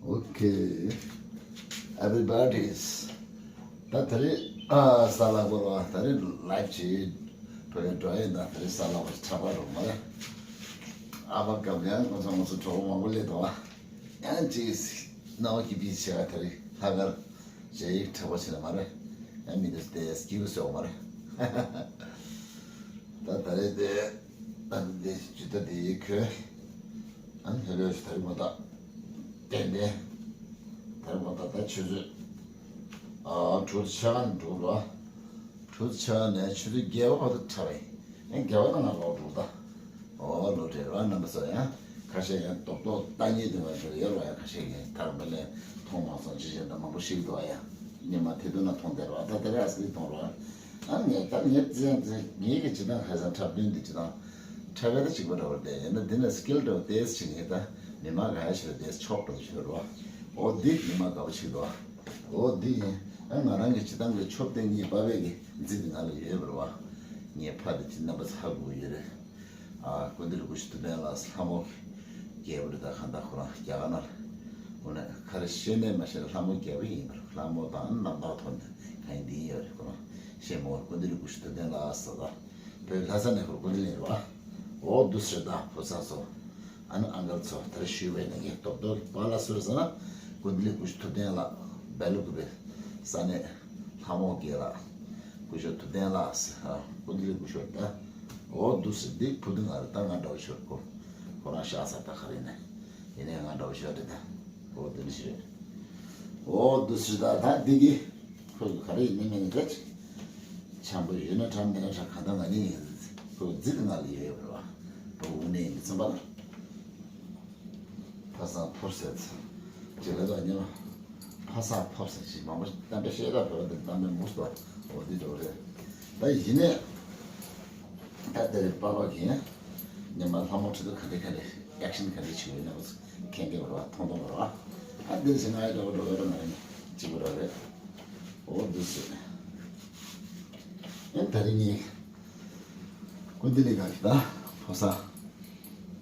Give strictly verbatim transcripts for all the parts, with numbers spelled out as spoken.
Okay, everybody's. ད་དེ་རིང་ཨ་ས་ལག་པ་རོ། ད་རིང་ལའིབ་བྱེད། བོད་འགྲོ་ཡིན། ད་དེ་རིང་ས་ལག་པ་ཁྲག་པ་རོ་མ་རེད། ཨ་ཕ་སྐབས་ཡང་ང་ཚོ་ང་ཚོ་གྲོགས་པོ་མང་པོ་སླེབས་འདུག་ཨ། ཡང་ཅིག་སྣང་བ་སྐྱིད་པའི་བྱེད་ཀ་དེ་རིང་ལྷག་དཀར་ཞེ་ཡིག་ཁྲག་པ་བྱེད་ན་མ་རེད། ཡང་མི་འདུག་སྟེ་སྐྱིད་པོ་བཟོ་མ་རེད། ད་ད་རེས་དེ། ཨ་ནི་འདི་ཇི་ལྟ་འདི་ཡི་གོས། ཨ་ནི་ཧེ་ལོས་ད་རིང་མ་དག་ཏན་ཏན། ད་རིང་མ་དག་ད་ཆུ་ཚོད། ཨ་དྲུག་ཕྱེད་ཀ་ནས་འགྲོ་རོགས། དྲུག་ཕྱེད་ཀ་ནས་ཆུ་ཚོད་བརྒྱད་པ་བར་དུ་ཁྲ་བས། ཨ་ནི་བརྒྱད་པ་ནང་ལ་ལོག་འགྲོ་ད། ཨོ་ལོ་རེད་རོགས་རྣམ་པ་ཚོ། ཡང་ཁ་ཤས་ཡང་རྡོག་རྡོག་ལྟ་ཉེས་དེ་བ་ཞིག་ཡོད་རོགས། ཡང་ཁ་ཤས་ཡང་ཐར་མ་ལས་མཐོང་མ་སོང་ཅི་བྱེད་ད་མང་པོ་ཞིག་འདུག་ཨ། ཡང་ཉི་མ་དེ་དུས་ན་མཐོང་བསྡད་རོགས། ད་དེ་ར་ཨ་སི་ལི་མཐོང་རོགས། ཨ་ངས་ད་ངས་ཙི་ཡང་ཙི་ངེད་ཀྱི་ཇི་ལྟར་ཁ་སང་འཁྲབ་སྟོན་འདི་ཇི་ལྟར་འཁྲབ་ཡ་ད་གཅིག་པ་འདྲ་བོ་རེད། ཡིན་ན་འདི་ནས་སི་ཀིལ་འདྲ་བོ་ཏོག་ཙམ་ཅིག་ངས་ད་མི་མང་ག་ཡ་ཞིག་ལ་ཏོག་ཙམ་ཆོག་འགྲོ་ཞུ་རོགས། ཨོ་འདི་མི་མང་དགའ་པོ་ཞིག་འདུག་ཨ། ཨོ་འདི་ཡིན། ཨ་ང་རང་གི་སྤྱི་བཏང་གི་མཆོད་རྟེན་གཉིས་པ་བས་ཀྱི་མཛེས་འདི་ང་ལ་ཡོད་པ་རེད་བ། ངས་ཕ་དེ་ཅི་རྣམ་པ་ཚ་དགོས་ཡོད་རེད། ཨ་ཀུན་བཏུས་ཀླུ་ཞབས་ཐུབ་བསྟན་ལགས་ལྷ་མོ་རྒྱལ་པོ་རེད། ད་གང་ལྟར་ཁོ་རང་རྒྱ་གར་ནང་ལ་འོ་ན་ག་རེ་ཤེས་ནས་མ་ཤེས་ན་ལྷ་མོ་རྒྱལ་པོ་ཡིན་པར་ལྷ་མོ་དང་རྣམ་ཐར་ཐོག་ནས་གང་ཡིན་འདི་ཡིན་ཡོད་རེད། ཁོ་རང་ཤེས་མོ་ཀུན་བཏུས་ཀླུ་ཞབས་ཐུབ་བསྟན་ལགས་ཟེར་ད། བོད་ལྷ་ས་ནས་ཁོ་ཀུན་བཏུས་ལེན་རེད་བ། འོ་འདུག་ཟེར་ད་ཕོ་ས་སོ། ཨ་ནི་ཨང་གལ་ཚོ་དེར་ཞུས་པའི་ནང་གི་རྡོག་རྡོག་གི་པཱ་ལགས་སུ་རེད་ཟེར་ན། ཀུན་བཏུས་ཀླུ་ཞབས་ཐུབ་བསྟན་ལགས་སྦེལ་ཀོབ་པའི་ས་གནས་ལྷ་མོ་དགེ་ལགས། སྐུ་ཞབས་ཐུབ་བསྟན་ལགས་ཟེར། ཨ་ཀུན་བཏུས་ཀླུ་ཞབས་ད། འོ་འདུག་ཟེར་འདི་བུ་འདི་ང་རེད། ད་ང་འདྲ་བོ་ཞོར་ཁོ་ཁོ་རང་ཤག་ས་ད་ག་རེ་ནས་ཡིན་ནའི་ང་འདྲ་བོ་ཞོར་རེད་ད། འོ་འདི་འདྲ་ཞིག་རེད། འོ་འདུག་ཟེར་ད་ད་འདི་གི་ཁོ་ག་རེ་ཡིན་ནའི་མིན་ནའི་ད་ཅིག་འཆམ་པོ་ཡོད་ན་འདྲ་མེད་ན་འདྲ་གང་ལྟར་ང་ནི་ཡིན། ཁོ་རྫི་དེ་ང་ལ་ཡོད་ཡོད་པ་རེད་བ། འགྲོ་དངོས་གནས་ཡིན་ཙམ་པ་ལ། ཕ་སངས་ཕོར་ཟེར་ཅིག་ལ་དོ་ཉོ། ཕ་སངས་ཕོར་ཟེར་ཅིག་མང་པོ་གཏམ་དཔེ་བཤད་ད་བོད་པ་དེ་གཏམ་དཔེ་མུ་སྟོ་འོ་དེ་འགྲོ་རེད། ད་ཡིན་ནས་ད་དེ་རེད་པ་པ་གིན་ཉི་མ་ལྷ་མོ་ཁྲི་ཚོ་ག་འདྲ་ག་འདྲ་ཨེག་ཤན་ག་འདྲ་བྱེད་ཡོད་ན་མཁན་སྐྱེ་བ་རེད་བ། མཐོང་མཐོང་བ་རེད་བ། ཨ་འདིར་ཞིག་ང་ཡི་འགྲོ་བ་འགྲོ་བ་རེད་མ་རེད་ནས་གཅིག་པ་རེད། འོ་འདི་ཟེར། ཨེ་ད་རིང་ངས་ཀུན་བཏུས་ལས་ཀ་གི་ད་ཕོ་ས་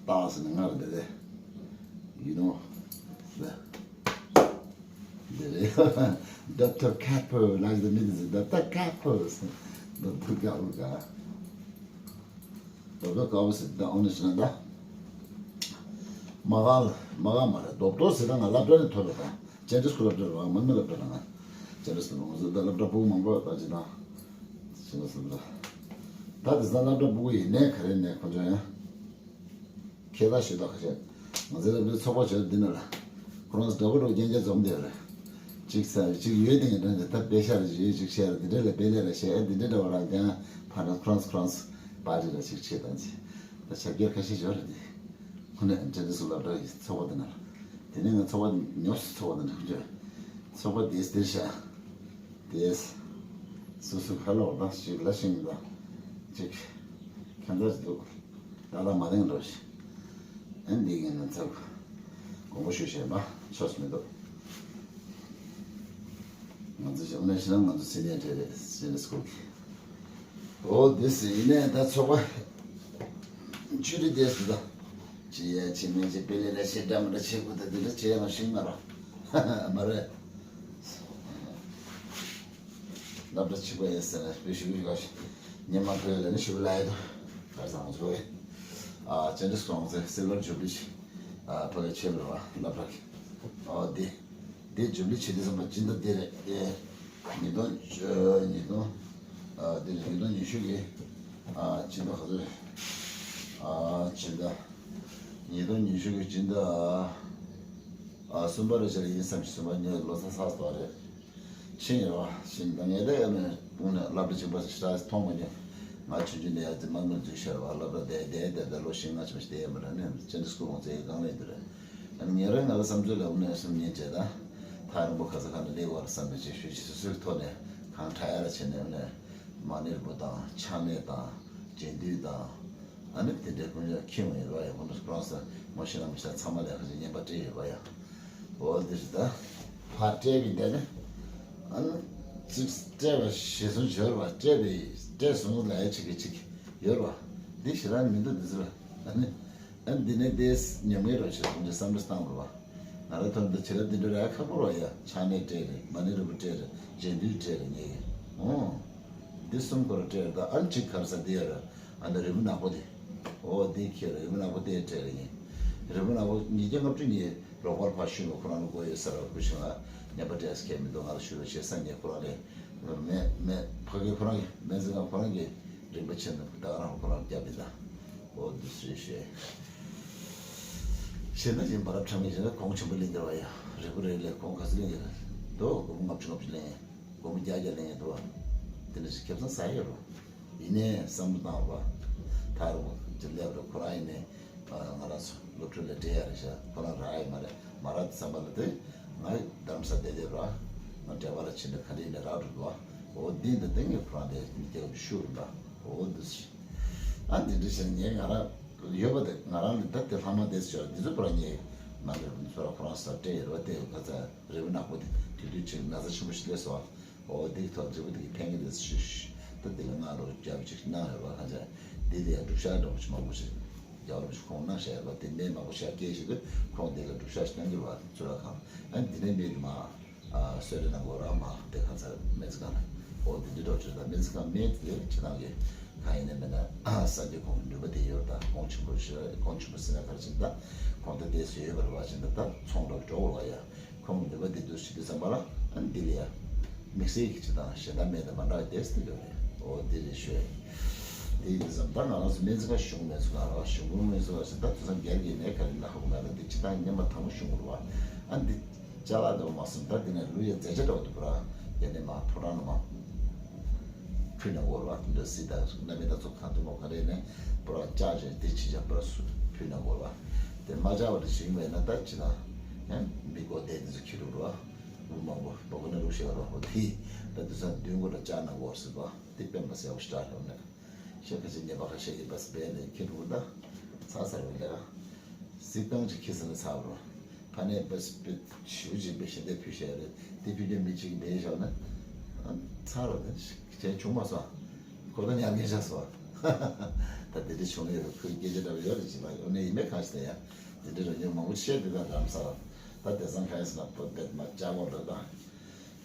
ཏག་ཟེར་ནས་ང་ར་འདི་རེད། You know. འདི་རེད། Doctor Kapoor, like the medicine, Doctor Kapoor. Doctor Kapoor ག་རྡོག་རྡོག་དཀར་པོ་ཟེར་ད་ཨོ་ནི་ཟེར་ན་ད། མ་གང་ལ་མ་གང་མ་རེད། རྡོག་རྡོག་ཟེར་ད་ང་སློབ་གྲྭ་ནས་ཐོན་པ་དང་ཅན་ཏིས་སྐུལ་སློབ་གྲྭ་རེད་བ། མ་མི་སློབ་གྲྭ་ལ་ང་ཅན་ཏིས་སྐུལ་ང་ཚོ་ད་སློབ་གྲྭ་ཕྲུ་གུ་མང་པོ་ད་ཅི་ད་ཅི་ན་སློབ་གྲྭ་ད་དེ་ས་སློབ་གྲྭ་ཕྲུ་གུ་ཡིན་ནའི་ག་རེ་ནས་ཁོ་ཚོ་ཡང་ཁྱེད་ལ་ཞུ་དག་ཁ་ཤས་ང་ཚོའི་སློབ་གྲྭའི་ཚོགས་པ་བྱས་འདི་ནས་ལ་ཁོ་རང་ཚོ་འདྲ་པོ་འདྲ་པོ་རྒྱན་ཆ་འཛོམས་བསྡད་རེད། གཅིག་ས་གཅིག་ཡོད་དེ་ངས་དྲན་ཏེ་ད་དཔེ་ཤ་རེ་ཞུས་གཅིག་བཤད་རེ་འདི་འདྲ་ལ་དཔེ་ལས་རེ་བཤད་ཨེ་འདི་འདྲ་འདྲ་བ་རང་ཀྱང་ཕ་ར་ཁོ་རང་ཚོ་ཁོ་རང་ཚོ་པར་ཏི་ར་གཅིག་བྱེད་དང་ཅི། ད་ཆབ་རྒྱལ་ཁ་ཤས་ཡོད་རེད་དེ། ཁོ་ནས་འབྲེལ་འདི་སུ་སློབ་གྲྭ་ཡི་ཚོགས་པ་དེ་ན་ལ། དེ་ནས་ང་ཚོགས་པ་ཉོ་སི་ཚོགས་པ་དེ་ན་ཁོ་ཚོས་ཚོགས་པ་དེས་དེར་བཞག་དེས་སུ་སུ་ཁ་ལོག་དང་ཞིག་ལ་ཤིང་དང་ཅིག་ཁྱད་མཚར་ཅིག་འདུག་ད་ལྟ་མ་དེང་འགྲོ་ཞིག་ཨན་འདི་ངས་ན་ཚབ་དགོངས་པ་ཞུ་བྱས་པ་ཆོག་སུ་མི་འདུག་ང་ཚོ་ཞབས་ནས་ཤི་ན་ང་ཚོ་སི་ནི་ཡར་གྲས་རེད། སི་ནི་ཡར་སྐུལ་གི། ཨོ་དེ་སི་ནི་ཡར་ད་ཚོགས་པ་ཆུ་རི་དེ་སི་ད་ཅི་ཡ་ཆི་མེད་ཅི་པེ་ལེ་ལ་ཤི་འདྲ་མི་འདྲ་ཆི་གུ་ད་དེ་འདྲ་ཆི་ཡ་ང་ཤིང་མ་ར་མ་རེད། སློབ་གྲྭ་གཅིག་པ་ཡིན་ཟེར་ནས་དཔེ་ཞུ་གི་ག་ཉི་མ་ཁོས་ལ་ནི་ཞུ་གི་ལ་ཡི་དོ་གར་སང་ཚོ་ཡི་ཨ་ཅན་ཏིས་ཀོང་ཚེ་སིལ་ཝར་ཇུ་བི་ལི་ཨ་ཕ་གི་ཆེ་བ་སློབ་གྲྭ་གི་ཨོ་དེ། དེ་ཇུ་བི་ལི་བྱེད་དུས་ཙམ་པ་སྤྱི་ཟླ་འདི་རེད་དེ། ཉིས་སྟོང་བཅུ་ཉིས་སྟོང་ཨ་འདི་རེད་ཉིས་སྟོང་ཉི་ཤུ་གི་ཨ་སྤྱི་ཟླ་ག་ཚོད་ཨ་སྤྱི་ཟླ་ཉིས་སྟོང་ཉི་ཤུ་གི་སྤྱི་ཟླ་ཨ་གསུམ་པ་རེད་ཤག་ཡིན་བསམ་ཞིག་གསུམ་པ་ཉིན་ལོ་གསར་ཚར་སོང་རེད། ཕྱིན་ཡོད་བ་ཕྱིན་ད་ངས་ད་ཡོད་ནས་དཔུང་ནས་སློབ་གྲྭ་གཅིག་པ་ཞིག་མཐོང་མ་མྱོང་། ང་ཆུང་ཆུང་ནས་ཡར་དེ་དམག་མི་འཛུལ་ཤར་བ་སློབ་གྲྭ་བསྡད་བསྡད་བསྡད་བསྡད་ལོ་བཞི་ལྔ་ཅིག་མ་ཞིག་བསྡད་ཡོད་མ་རེད་ནས་ཅན་ཏིས་སྐུལ་ཁོང་ཚོའི་སྒང་ལ་ཡིན་དུ་རེད། ཨ་ནི་ངས་རང་ང་ལ་བསམ་ཚུལ་ལ་འུ་ནས་སེམས་ཉིན་བྱས་ད་ཐག་རིང་པོ་ག་ས་ག་ནས་སླེབས་བར་བསམ་ནས་ཅིག་ཞུ་ཅིག་སོ་སོའི་ཐོག་ནས་གང་དྲག་ཡ་ལ་བྱས་ནས་འུ་ནས་མ་ནེར་བུ་དང་ཆགས་མེད་དང་རྗེས་མཐུན་དང་ཨ་ནི་དེ་འདྲའི་ཀུན་སྤྱོད་ཁྱིམ་ཡོད་པ་ཡང་ཁོང་ཚོ་ཁོ་རང་ཚོ་མོ་ཤི་ན་མི་ཤ་ཚང་མ་ལས་ཁ་ཅིག་བརྙན་པར་སྤྲད་ཡོད་པ་ཡང་། འོ་དེ་རེད་ད། ཕར་སྤྲད་པའི་འདས་ནས། ཨ་ནི། ཅིག་སྤྲད་པ་གཞི་བཟུང་འབྱོར་བ་སྤྲད་པའི་སྤྲད་སོང་ལ་ཡ་ཅིག་གི་ཅིག་ཡོད་རེད་བ། འདི་ཞེ་དྲག་མི་འདུག་འདི་ཚོ་ལ། ཨ་ནི། ཨ་ནི་འདི་ནས་དེ་ཉམས་ངེས་རོགས་བྱེད་དགོངས་ཀྱི་བསམ་བློ་བཏང་དགོས་བ། ང་རང་ཐོན་དུ་བྱེད་ལ་འདི་འདྲ་ར་ཁག་པོ་ར་ཡ། ཕྱག་ནས་སྤྲད་རེད། མ་ཎི་རིལ་བུ་སྤྲད་རེད། རྗེས་ཟློས་སྤྲད་རེད། ངས་ཨོ་འདི་གསུམ་ཁོ་ར་སྤྲད་རེད། ད་ཨ་ནི་གཅིག་ག་རེ་ཟེར་འདི་ཡ་ར། ཨ་ནི་རིལ་བུ་ནག་པོ་དེ། ཨོ་འདི་ཁྱེར་རིལ་བུ་ནག་པོ་དེ་སྤྲད་རེད། ངས་རིལ་བུ་ནག་པོ་ཉིས་བརྒྱ་ལྔ་བཅུ་ཉིས་རོགས་པར་ཕར་ཞུས་པ། ཁོ་རང་ལ་དགོས་ཡོད་ཟེར་བ། སྐུ་ཞིང་ལ་ཉན་པ་སྤྲད་ས་ཁྱད་མི་འདུག་ང་ལ་ཞུ་རོགས་བྱེད་ས། ངས་ཁོ་རང་ལས་མེད་མེད། ཕ་གི་ཁོ་རང་གི་སྨན་རྩིས་ཁང་ཁོ་རང་གི་རིན་པ་ཆེ་ན་ད་ག་རང་ཁོ་རང་རྒྱབ་ཡིན་ད། ཨོ་འདི་སུས་ཤེས། ཤེས་ན་ཅིག་མ་རབས་ཁྲམ་གྱི་ཞེ་ན་གོང་ཆེན་པོ་ལེན་གྱི་རེད་བ་ཡ། རིལ་བུ་རེ་ལས་གོང་ག་ཚོད་ལེན་གྱི་རེད་དོ། སྒོར་མོ་ལྔ་བཅུ་ལྔ་བཅུ་ལེན། སྒོར་མོ་བརྒྱ་བརྒྱ་ལེན་གྱི་འདུག་བ། དེ་འདྲ་ཞིག་ཁེ་བཟང་ཟ་ཡོད་རོ། ཡིན་ནའི་བསམ་བློ་བཏང་བ། ད་རུང་ཅིག་སླེབས་རོ། ཁོ་རང་ཡིན་ནའི་ང་རང་ཚོ་སློབ་ཕྲུག་ལ་སྤྲད་ཡ་རེད་ཤག་ཁོ་རང་རག་ཡ་མ་རེད། མ་རག་དུས་ཙམ་པ་ལ་དེ་ང་རྡ་རམ་ས་བསྡད་བསྡད་ར། ང་འབྲེལ་བ་ལ་ཕྱིན་ནས་ག་འདྲ་ཡིན་ནའི་རག་འགྲོ་འདུག་བ། འོ་འདི་འདི་སྟེང་གི་ཁོ་རང་དེ་མི་སྐྱེ་བ་ཤུགས་རིང་པ། འོ་འདི་ཞིག་ཨ་འདི་འདྲ་བྱས་ནས་ངས་ང་རང་ཡོད་པ་དེ་ང་རང་ལ་ད་དེ་ལྷག་མ་དེ་ཟེར་འདི་ཚོ་པར་ངས་མ་ལས་འདི་ཚོ་ལ་ཁོ་རང་སར་སྤྲད་ཡོད་རེད་བ། དེ་ག་ཚ་རིལ་བུ་ནག་པོ་དེ་དུས་དུས་ཕྱིན་ན་ཚ་ཆེན་པོ་ཞིག་སླེབས་སོང་། འོ་འདི་གི་ཐོག་རིལ་བུ་དེ་གི་ཕན་གི་རེད་ཞུ། ད་དེ་ལ་ང་རོ་རྒྱབ་ཅིག་གནང་ཡོད་རེད་བ། ཁ་ཆ་འདི་ལ་ཡང་སྒྲུབ་ཞག་འདྲ་པོ་ཞིག་མང་པོ་ཞིག་རྒྱབ་རོགས་ཞིག་ཁོང་གནང་བཞག་ཡོད་རེད་བ། དེ་སྨན་མང་པོ་ཞིག་སྐྱེལ་བཞིན་དུ་ཁོང་དེ་ལ་སྒྲུབ་ཞག་ཞིག་གནང་གི་རེད་བ། ཚུར་ལ་ཁང་ཨ་འདི་ནས་མེད་དུ་མ། གསོལ་རས་གནང་དགོས་ར་མ་དེ་ག་ཚ་སྨན་རྩིས་ཁང་ལ། འོ་འདི་འདི་འགྲོ་བྱོས་ད། སྨན་རྩིས་ཁང་མེད་དེ་ཕྱི་ནང་གི་གང་ཡིན་ནའི་མེད་ན་སངས་རྒྱས་ཁོང་གི་ནུས་པ་དེ་ཡོད་ད། གོང་ཆེན་པོ་ཞེས་གོང་ཆེན་པོ་ཟེར་ན་ག་རེ་ཕྱིན་ད། གོང་ད་དེ་བཟོས་ཡོད་པ་རེད་བ། ཕྱིན་ད་ད་ཚོང་འགྲོ་འགྲོ་བ་ཡ། ཁོང་གི་ནུས་པ་དེ་འདུག་ཞིག་དུས་ཙམ་པ་ལ་ཨ་འདི་ལ་ཡ། དམིགས་བསལ་གྱི་ཅི་དང་གཞན་དག་མེད་དུ་མ་འདྲ་བའི་དེ་སྟེ་ཡོད་རེད། འོ་འདི་རེད་ཤོད། དེ་ཡིན་དུས་ཙམ་ད་ང་རང་ཚོ་སྨན་རྩིས་ཁང་གཞུང་མེད་ཚོ་ག་རེ་བ། གཞུང་གི་སྨན་རྩིས་ཁང་ཞིག་ད་དུས་ཙམ་སྒེར་གྱི་ནས་ག་རེ་ལ་ཧ་གོ་མེད་ལ། འདི་ཅི་དང་སྔོན་མ་དང་པོ་གཞུང་གི་རེད་བ། ཨ་འདི། ཅ་ལག་འདྲ་བོ་མ་སོང་ད། དེ་ནས་ལུས་ཡ་མཛེས་ཆ་འདྲ་བོ་འདུག་པ་ར། དེ་ནས་མ་ཕོ་བྲང་ནང་མ་ཕུལ་ན་འོར་བ། དེ་འདྲ་སྲིད་ད་སྣ་མིན་ད་ཚོ་གང་དུ་མོ་ག་རེ་ནས་པོ་ར་ལྕགས་ཅན་དེ་ཕྱི་ཆ་པོ་ར་སུ་ཕུལ་ན་འོར་བ། དེ་མ་ལྕགས་པ་དེ་ཞིག་མེད་ན་ད་ཅི་ད་ཡང་མི་གོ་དེ་དེ་ཚོ་ཁྱི་རུ་ར་བུ་མང་པོ་བ་གོ་ན་རུ་ཤེས་ར་བ་དེ་ད་དུ་ས་མདུན་གོ་ལ་ལྕགས་ན་འོར་སྲིད་པ་དེ་དཔེ་མ་སྲིད་འོ་ཤི་ད་ལ་ནས། ཤ་ཁ་ཤས་ཉེས་པ་ཁ་ཤས་ཀྱིས་བས་སྦས་ནས་ཁྱེར་འགྲོ་ད། ཚ་ཚ་རུ་ལས་ཀ་སྲིད་སྟངས་ཅིག་ཁྱི་ཟེར་ན་ཚ་རུ། ཕ་ནས་བས་སྦས་ཞུ་ཅིག་བས་ཞེ་འདས་ཕུལ་བྱས་རེད་དེ་ཕུལ་རྒྱུ་མི་གཅིག་མེད་བཞག་ན། ཚ་རུ་དེ་བྱས་བྱུང་མ་སོང་། ཁོ་ད་ཉར་ངེས་བཞག་སོང་། ད་དེ་འདྲ་བྱུང་ཡོད་རུ་ཁོའི་སྐད་ཆ་འདྲ་བ་ཡོད་རེད་ཅི་ལ་ཡོད་ནས་ཡིན་མེད་གང་ཞིག་ད་ཡ། དེ་འདྲ་རུ་ཉོ་མང་པོ་བཤད་དེ་ད་རམ་ས་ལ་ད་དེ་སང་ཁ་ཡ་སི་ན་བོད་བེད་མ་ཅག་མོ་འདྲ་ད།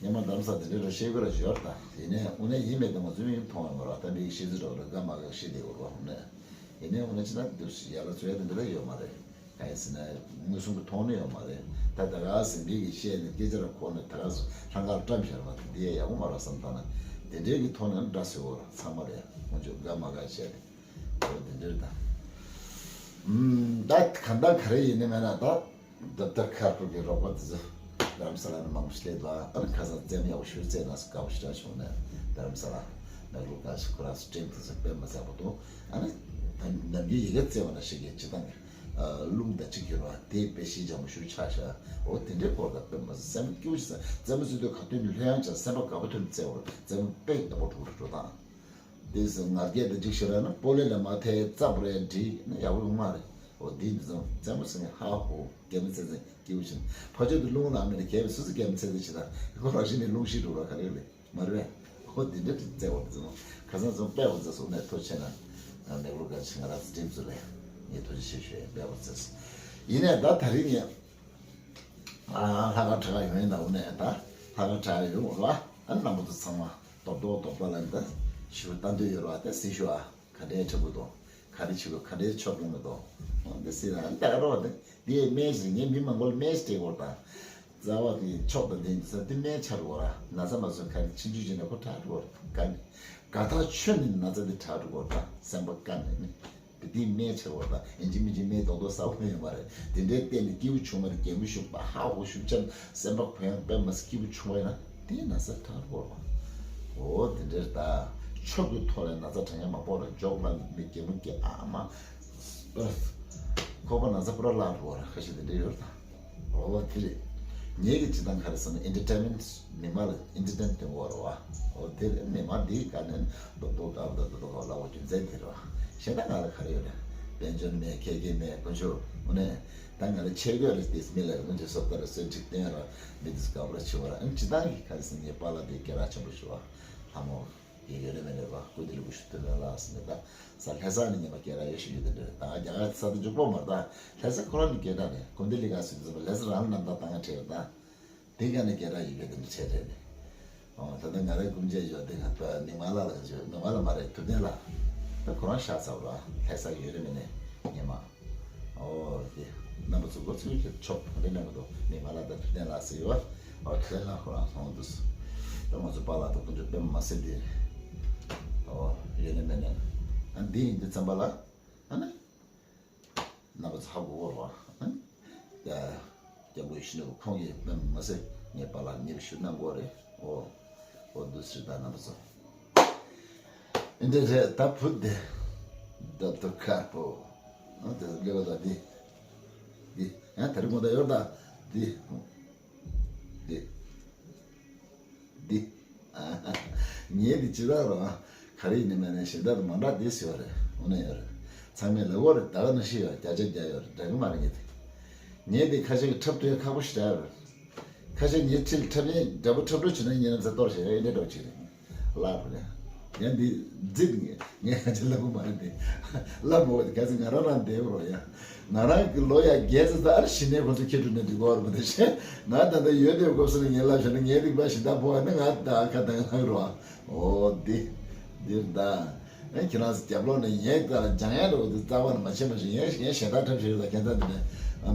ཉི་མ་འདམ་ས་དེ་འདྲ་ར་ཤེས་དགོས་ར་ཞོར་དང་ཡིན་ནའི་དངོས་གནས་ཡིན་མེད་དུ་ང་ཚོ་མིག་མཐོང་བ་མ་ར་ད་མིག་ཤེས་ཚུལ་ར་ར་དགའ་མ་དགའ་ཤེས་དེ་འོར་བ་ཧུ་ནས་ཡིན་ནའི་དངོས་གནས་ཅི་ན་དུ་ཡ་ལ་ཚོ་ཡ་དེ་འདྲ་ཡོད་མ་རེད། གང་ཡིན་ཟེར་ན་མངོན་སུམ་གྱི་མཐོང་ནི་ཡོད་མ་རེད། ད་ད་ག་ཟིན་པའི་གི་བཤད་ནས་སྐད་ཆ་ར་གོ་ནས་ད་ག་ལྷང་གར་བཀྲམ་བཞག་པ་དེ་འདི་ཡ་ཡག་པོ་མ་ར་བསམ་ཐང་ན་དེ་འདྲའི་གི་ཐོག་ནས་འདྲ་ཟེར་འོ་ར་ཚང་མ་རེད་ཡ་ཁོང་ཚོ་དགའ་མ་དགའ་བཤད་དེ་འོ་དེ་འདྲ་རེད་ད། ད་གང་ལྟར་ག་རེ་ཡིན་ནི་མེད་ན་ད། དེབ་ཐེར་ཁར་ཕུར་གྱི་རོགས་པ་དེ་ཚོ་རྡ་རམ་ས་ལ་ནས་མང་པོ་ཞིག་སླེབས་འདུག་ཨ་ནི་ཁ་སང་བཙན་ཡག་པོ་ཞུ་བཙན་ན་སུ་དགའ་པོ་ཞིག་རག་བྱུང་ནས་རྡ་རམ་ས་ལ་ནག་ལུག་ག་ཞིག་ཁོ་རང་ཚོ་ཀྲིན་དེ་ཚོ་དཔེ་མ་ཚད་པོ་འདུག་ཨ་ནི་ནམ་རྒྱུན་ཡི་གེ་བཙལ་བ་ན་ཞིག་གི་སྤྱི་བཏང་གི་རླུང་དང་གཅིག་གྱུར་བ་དེ་དཔེ་གཞི་འཇམ་པོ་ཞུ་ཆགས་ཤག་འོ་དེ་འདྲའི་སྐོར་དང་དཔེ་མ་ཚད་སེམས་སྐྱིད་པོ་ཞིག་བཙལ་མ་ཚུལ་དུ་ག་དུས་ནས་ལྷོད་ཡངས་ཆགས་སེམས་པ་དགའ་པོ་ཐོན་བཙལ་བར་བཙལ་མ་དཔེ་ཡག་པོ་འགྲོ་གི་རེད་འགྲོ་སྟངས། དེ་ཟེར་ང་རྒྱལ་དང་འགྲིག་ཤེས་ར་ན་པོ་ལེ་ལ་མ་ཐེ་རྩ་བོར་ཡ་འགྲིག་ན་ཡག་པོ་ཡོང་མ་རེད། འོ་དེ་འདི་ཚོ་རྩེད་མོ་ཟེར་ནས་ཧ་ཧོ་རྒྱལ་མོ་ཚེ་ཚེ་སྐྱིད་པོ་བྱེད་ཕ་ཆོས་དུ་རླུང་ལ་མེད་ན་རྒྱལ་བའི་སུ་སུ་རྒྱལ་མོ་ཚེ་ཚེ་བྱེད་ད་ཁོ་རང་བཞིན་ནས་རླུང་ཤི་འགྲོ་ར་ག་རེ་ལས་མ་རེད། འོ་དེ་འདྲ་རྩེད་བོར་རྩེད་མོ་ཁ་སང་ཚོ་དཔེ་བོར་རྩེད་སོང་ནས་ཐོ་ཆེ་ན་མེག་ལོ་ག་ཆེ་ང་ར་ཚེ་ཏིབ་ཚོ་ལས་ངས་ཐོ་ཆེ་ཤོས་ཤོས་དཔེ་བོར་རྩེད་སོང་། ཡིན་ནས་ད་ད་རིང་ངས་ལྷ་ཁང་གྲྭ་ཁ་ཡོང་ཡིན་ད་འོ་ནས་ད་ལྷ་ཁང་གྲྭ་ཁ་ཡོང་བ་ཨ་རྣམ་པ་ཚོ་ཚང་མ། རྡོག་རྡོག་རྡོག་པ་ལ་འདི་ཞུ་ལྟ་འདོད་ཡོད་ར་དེ་སྲིད་ཞུ་ཨ། ག་འདྲའི་ཁྲི་བུ་དང་ག་རེ་ཆུ་ག་འདྲའི་ཆོག་གོང་མི་དང་འདི་སྲིད་ལ་འདི་ག་རོགས་དེ་འདི་སྨན་ཞིག་ངས་མི་མང་པོ་ལ་སྨན་ཞིག་སྤྲད་གོ་དང་། རྩ་བ་དེ་ཕྱོགས་དང་ལྡན་གྱི་ས་འདི་སྨན་ཆར་གོ་ར་ན་ཚ་མ་སོན་ག་རེ་ཕྱིན་ཆུ་ཅི་ན་ཁོ་དྲག་གོ་ག་ནི་ག་ཐག་ཆོད་ནས་ན་ཚ་འདི་དྲག་གོ་ད་སེམས་པ་དཀའ་ནས་ནི། དེ་དེའི་སྨན་ཆེ་བ་དང་ཡིན་གཅིག་མིན་གཅིག་སྨན་རྡོག་རྡོག་ཟ་བ་ཡོད་མ་རེད། དེ་འདྲའི་སྟེང་ནས་སྐྱིད་པོ་བྱུང་བ་རེད། རྒན་པོ་ཞུགས་པ་ཧ་ཧོ་ཞུགས་ཆེན་སེམས་པ་གོ་ཡང་དཔེ་མ་སྲིད་སྐྱིད་པོ་བྱུང་བ་ཡིན་ན་དེའི་ན་ཚ་དྲག་རུ་བོར་བ། འོ་དེ་འདྲའི་ད་ཆོས་ཀྱི་ཐོག་ལ་ན་ཚ་དྲག་ཡང་མ་སྤོར་ར་འཇོག་ལ་མི་རྒན་པོ་སྐྱེ་ཨ་མ་ཁོག་པ་ན་ཚ་པུ་ར་ལ་རུ་བོར་ཁ་ཤས་དེ་འདྲའི་ཡོད་རེད་ད། འོ་དེ་རེད། ངེད་ཀྱི་སྤྱི་བཏང་ག་རེ་ཟེར་ན་ཨེན་ཊར་ཊེན་མེན་ཊི་མི་མང་ལ་ཨེན་ཊར་ཊེན་ཐེབས་འོ་རེད་བ། འོ་དེ་རེད། མི་མང་འདིའི་བཀའ་ནན་རྡོག་རྡོག་དགའ་བ་དང་རྡོག་རྡོག་ལ་འོ་རྒྱུ་མཚན་དེ་རེད་བ། གཞན་དག་ང་ལ་ག་རེ་ཡོད་རེད། དཔལ་འབྱོར་མེད་ཁེ་ཁེ་མེད་དཀོན་མཆོག་འོ་ནས་ད་ང་ལ་ཆེ་དགོས་རེད་དེ་མི་ལ་དཀོན་མཆོག་སོབ་ལྟ་ར་སོན་ཁྲིག་སྟོན་ར་མི་དེ་དགའ་བ་ར་ཆེ་བ་ར་ཨང་སྤྱི་བཏང་གི་ག་རེ་ཟེར་ངའི་པཱ་ལགས་དེ་སྐད་གྲགས་ཆེན་པོ་ཞུ་བ་ལྷ་མོ། དེ་ཡོད་རེད་མེད་རེད་པ། ཀུན་བདེ་ལུ་བུ་ཤུ་ཐུབ་ལ་ལགས་ཟེར་ནས་ད། ས་ལྷ་ས་ནས་ཉི་མ་སྐད་གྲགས་ཡོད་ཞུ་རྒྱུ་དེ་འདྲ་རེད། ད་རྒྱ་གར་ས་དེ་འཇུག་པོ་མ་རེད། ད་ལྷ་ས་ཁོ་རང་ནས་སྐད་གྲགས་རེད། ཀུན་བདེ་ལི་ག་ཟེར་དུས་ཙམ་པ་ལྷ་ས་རང་ལ་རྣམ་ཐར་བཏང་ཡ་བྲལ་བ་ད། དེ་ག་ནས་སྐད་གྲགས་ཡོད་པའི་དེ་འདྲ་བྱས་རེད། ཨོ་ད་ལྟ་ང་རའི་སྐུ་མཆེད་ཡོད་དེ་ང་ད་མིག་དམར་ལགས་ལ་བརྗོད། མིག་དམར་ལགས་མ་རེད། ཐུབ་བསྟན་ལགས། ད་ཁོ་རང་ཤག་ཚ་བ་ར་ལྷ་ས་ཡོད་རེད་མེད་ནས་ཉི་མ། ཨོ་དེ་རྣམ་པ་ཚོ་འགོ་ཚུགས་ཀྱི་ཆོག་ག་འདྲ་གནང་གི་འདུག་མིག་དམར་ལགས་དང་ཐུབ་བསྟན་ལགས་ཟེར་ཡོད། ཨོ་ཐུབ་བསྟན་ལགས་ཁོ་རང་སོང་འདུག་ད་ང་ཚོ་པཱ་ལགས་དང་དཀོན་མཆོག་དཔེ་མ་སྲིད་དེ་རེད། ཨོ་ཡོད་ནས་མེད་ནས་ཨ་འདི་ཡིན་དུས་ཙམ་པ་ལ་ཨ་ནི། རྣམ་པ་ཚོ་ཧ་གོ་གོ་རེད་བ། ཨ་ནི། ད་སྐྱབས་མགོན་ཡིད་བཞིན་ནོར་བུ་ཁོང་གིས་དཔེ་མ་སྲིད་ངའི་པཱ་ལགས་ཉེ་བའི་ཞུ་གནང་གོ་རེད། ཨོ། ཨོ་འདུག་ཟེར་ད་རྣམ་པ་ཚོ། ཨེ་འདྲ་རེད་ད་བུ་དེ། ཌོག་ཊར་དཀར་པོ། ཨ་དེ་ལེ་བ་ད་འདི། འདི། ཨ་དེ་རིང་མོ་ད་ཡོད་ད། འདི། འདི། འདི། ངས་འདི་ཅི་ལབ་རོགས། ག་རེ་ཡིན་ནི་མེད་ནི་གཞན་དག་དང་མ་འདྲ་འདི་ཟེར་བ་རེད། འོ་ན་ཡོད་རེད། ཚང་མས་ལབ་ཡོད་རེད། ད་ག་ནང་བཞིན་ཡོད། བརྒྱ་ཆ་བརྒྱ་ཡོད་རེད། འདྲ་གི་མ་རེད་ངས་དེ། ངས་འདི་ཁ་ཤས་ཀྱི་འཁྲབ་སྟོན་ཁག་པོ་ཞིག་འདྲ་ཡོད་རེད། ཁ་ཤས་ངའི་ཁྲིད་འཁྲབ་ཡས་འདྲ་པོ་འཁྲབ་སྤྲོད་བྱེད་ན་ངའི་རྣམ་ས་གཏོར་བྱས་ཨེ་འདྲ་འདྲ་བོ་ཅིག་རེད། ལབ་རེད། ཡང་འདི་རྫིག་ངས་ངས་ཁ་ཆེ་ལབ་གི་མ་རེད་དེ། ལབ་མོ་དེ་ག་ཚོད་ང་རང་རང་བསྡད་རོགས་ཡ། ང་རང་གི་ལོ་ཡ་བརྒྱད་ཙམ་ཙམ་ཨ་རི་གཞི་ནས་ཁོ་ཚོ་ཁྱེད་འགྲོ་ནས་འགྲིག་གོ་ར་མ་དེ་བཞིན་ང་ད་ལྟ་ཡོད་དེ་སྐབས་སུ་ངས་ལབ་བྱས་ན་ངས་རིག་པ་ཞིག་ད་ཕོ་བ་ནི་ང་ད་ཁ་དང་ལྷག་རོགས། ཨོ་འདི་འདིར་ད་ཨེ་ཁྱེད་རང་ཚོ་རྒྱབ་ལོག་ནས་ངས་ད་སྦྱང་ཡ་རོགས་འདི་རྩ་བ་ནས་མ་བྱེད་མ་བྱེད་ངས་ངས་ཞེ་དྲག་འཁྲབ་བྱེད་རོགས་ད་ཁྱེད་ཚ་འདི་ནས་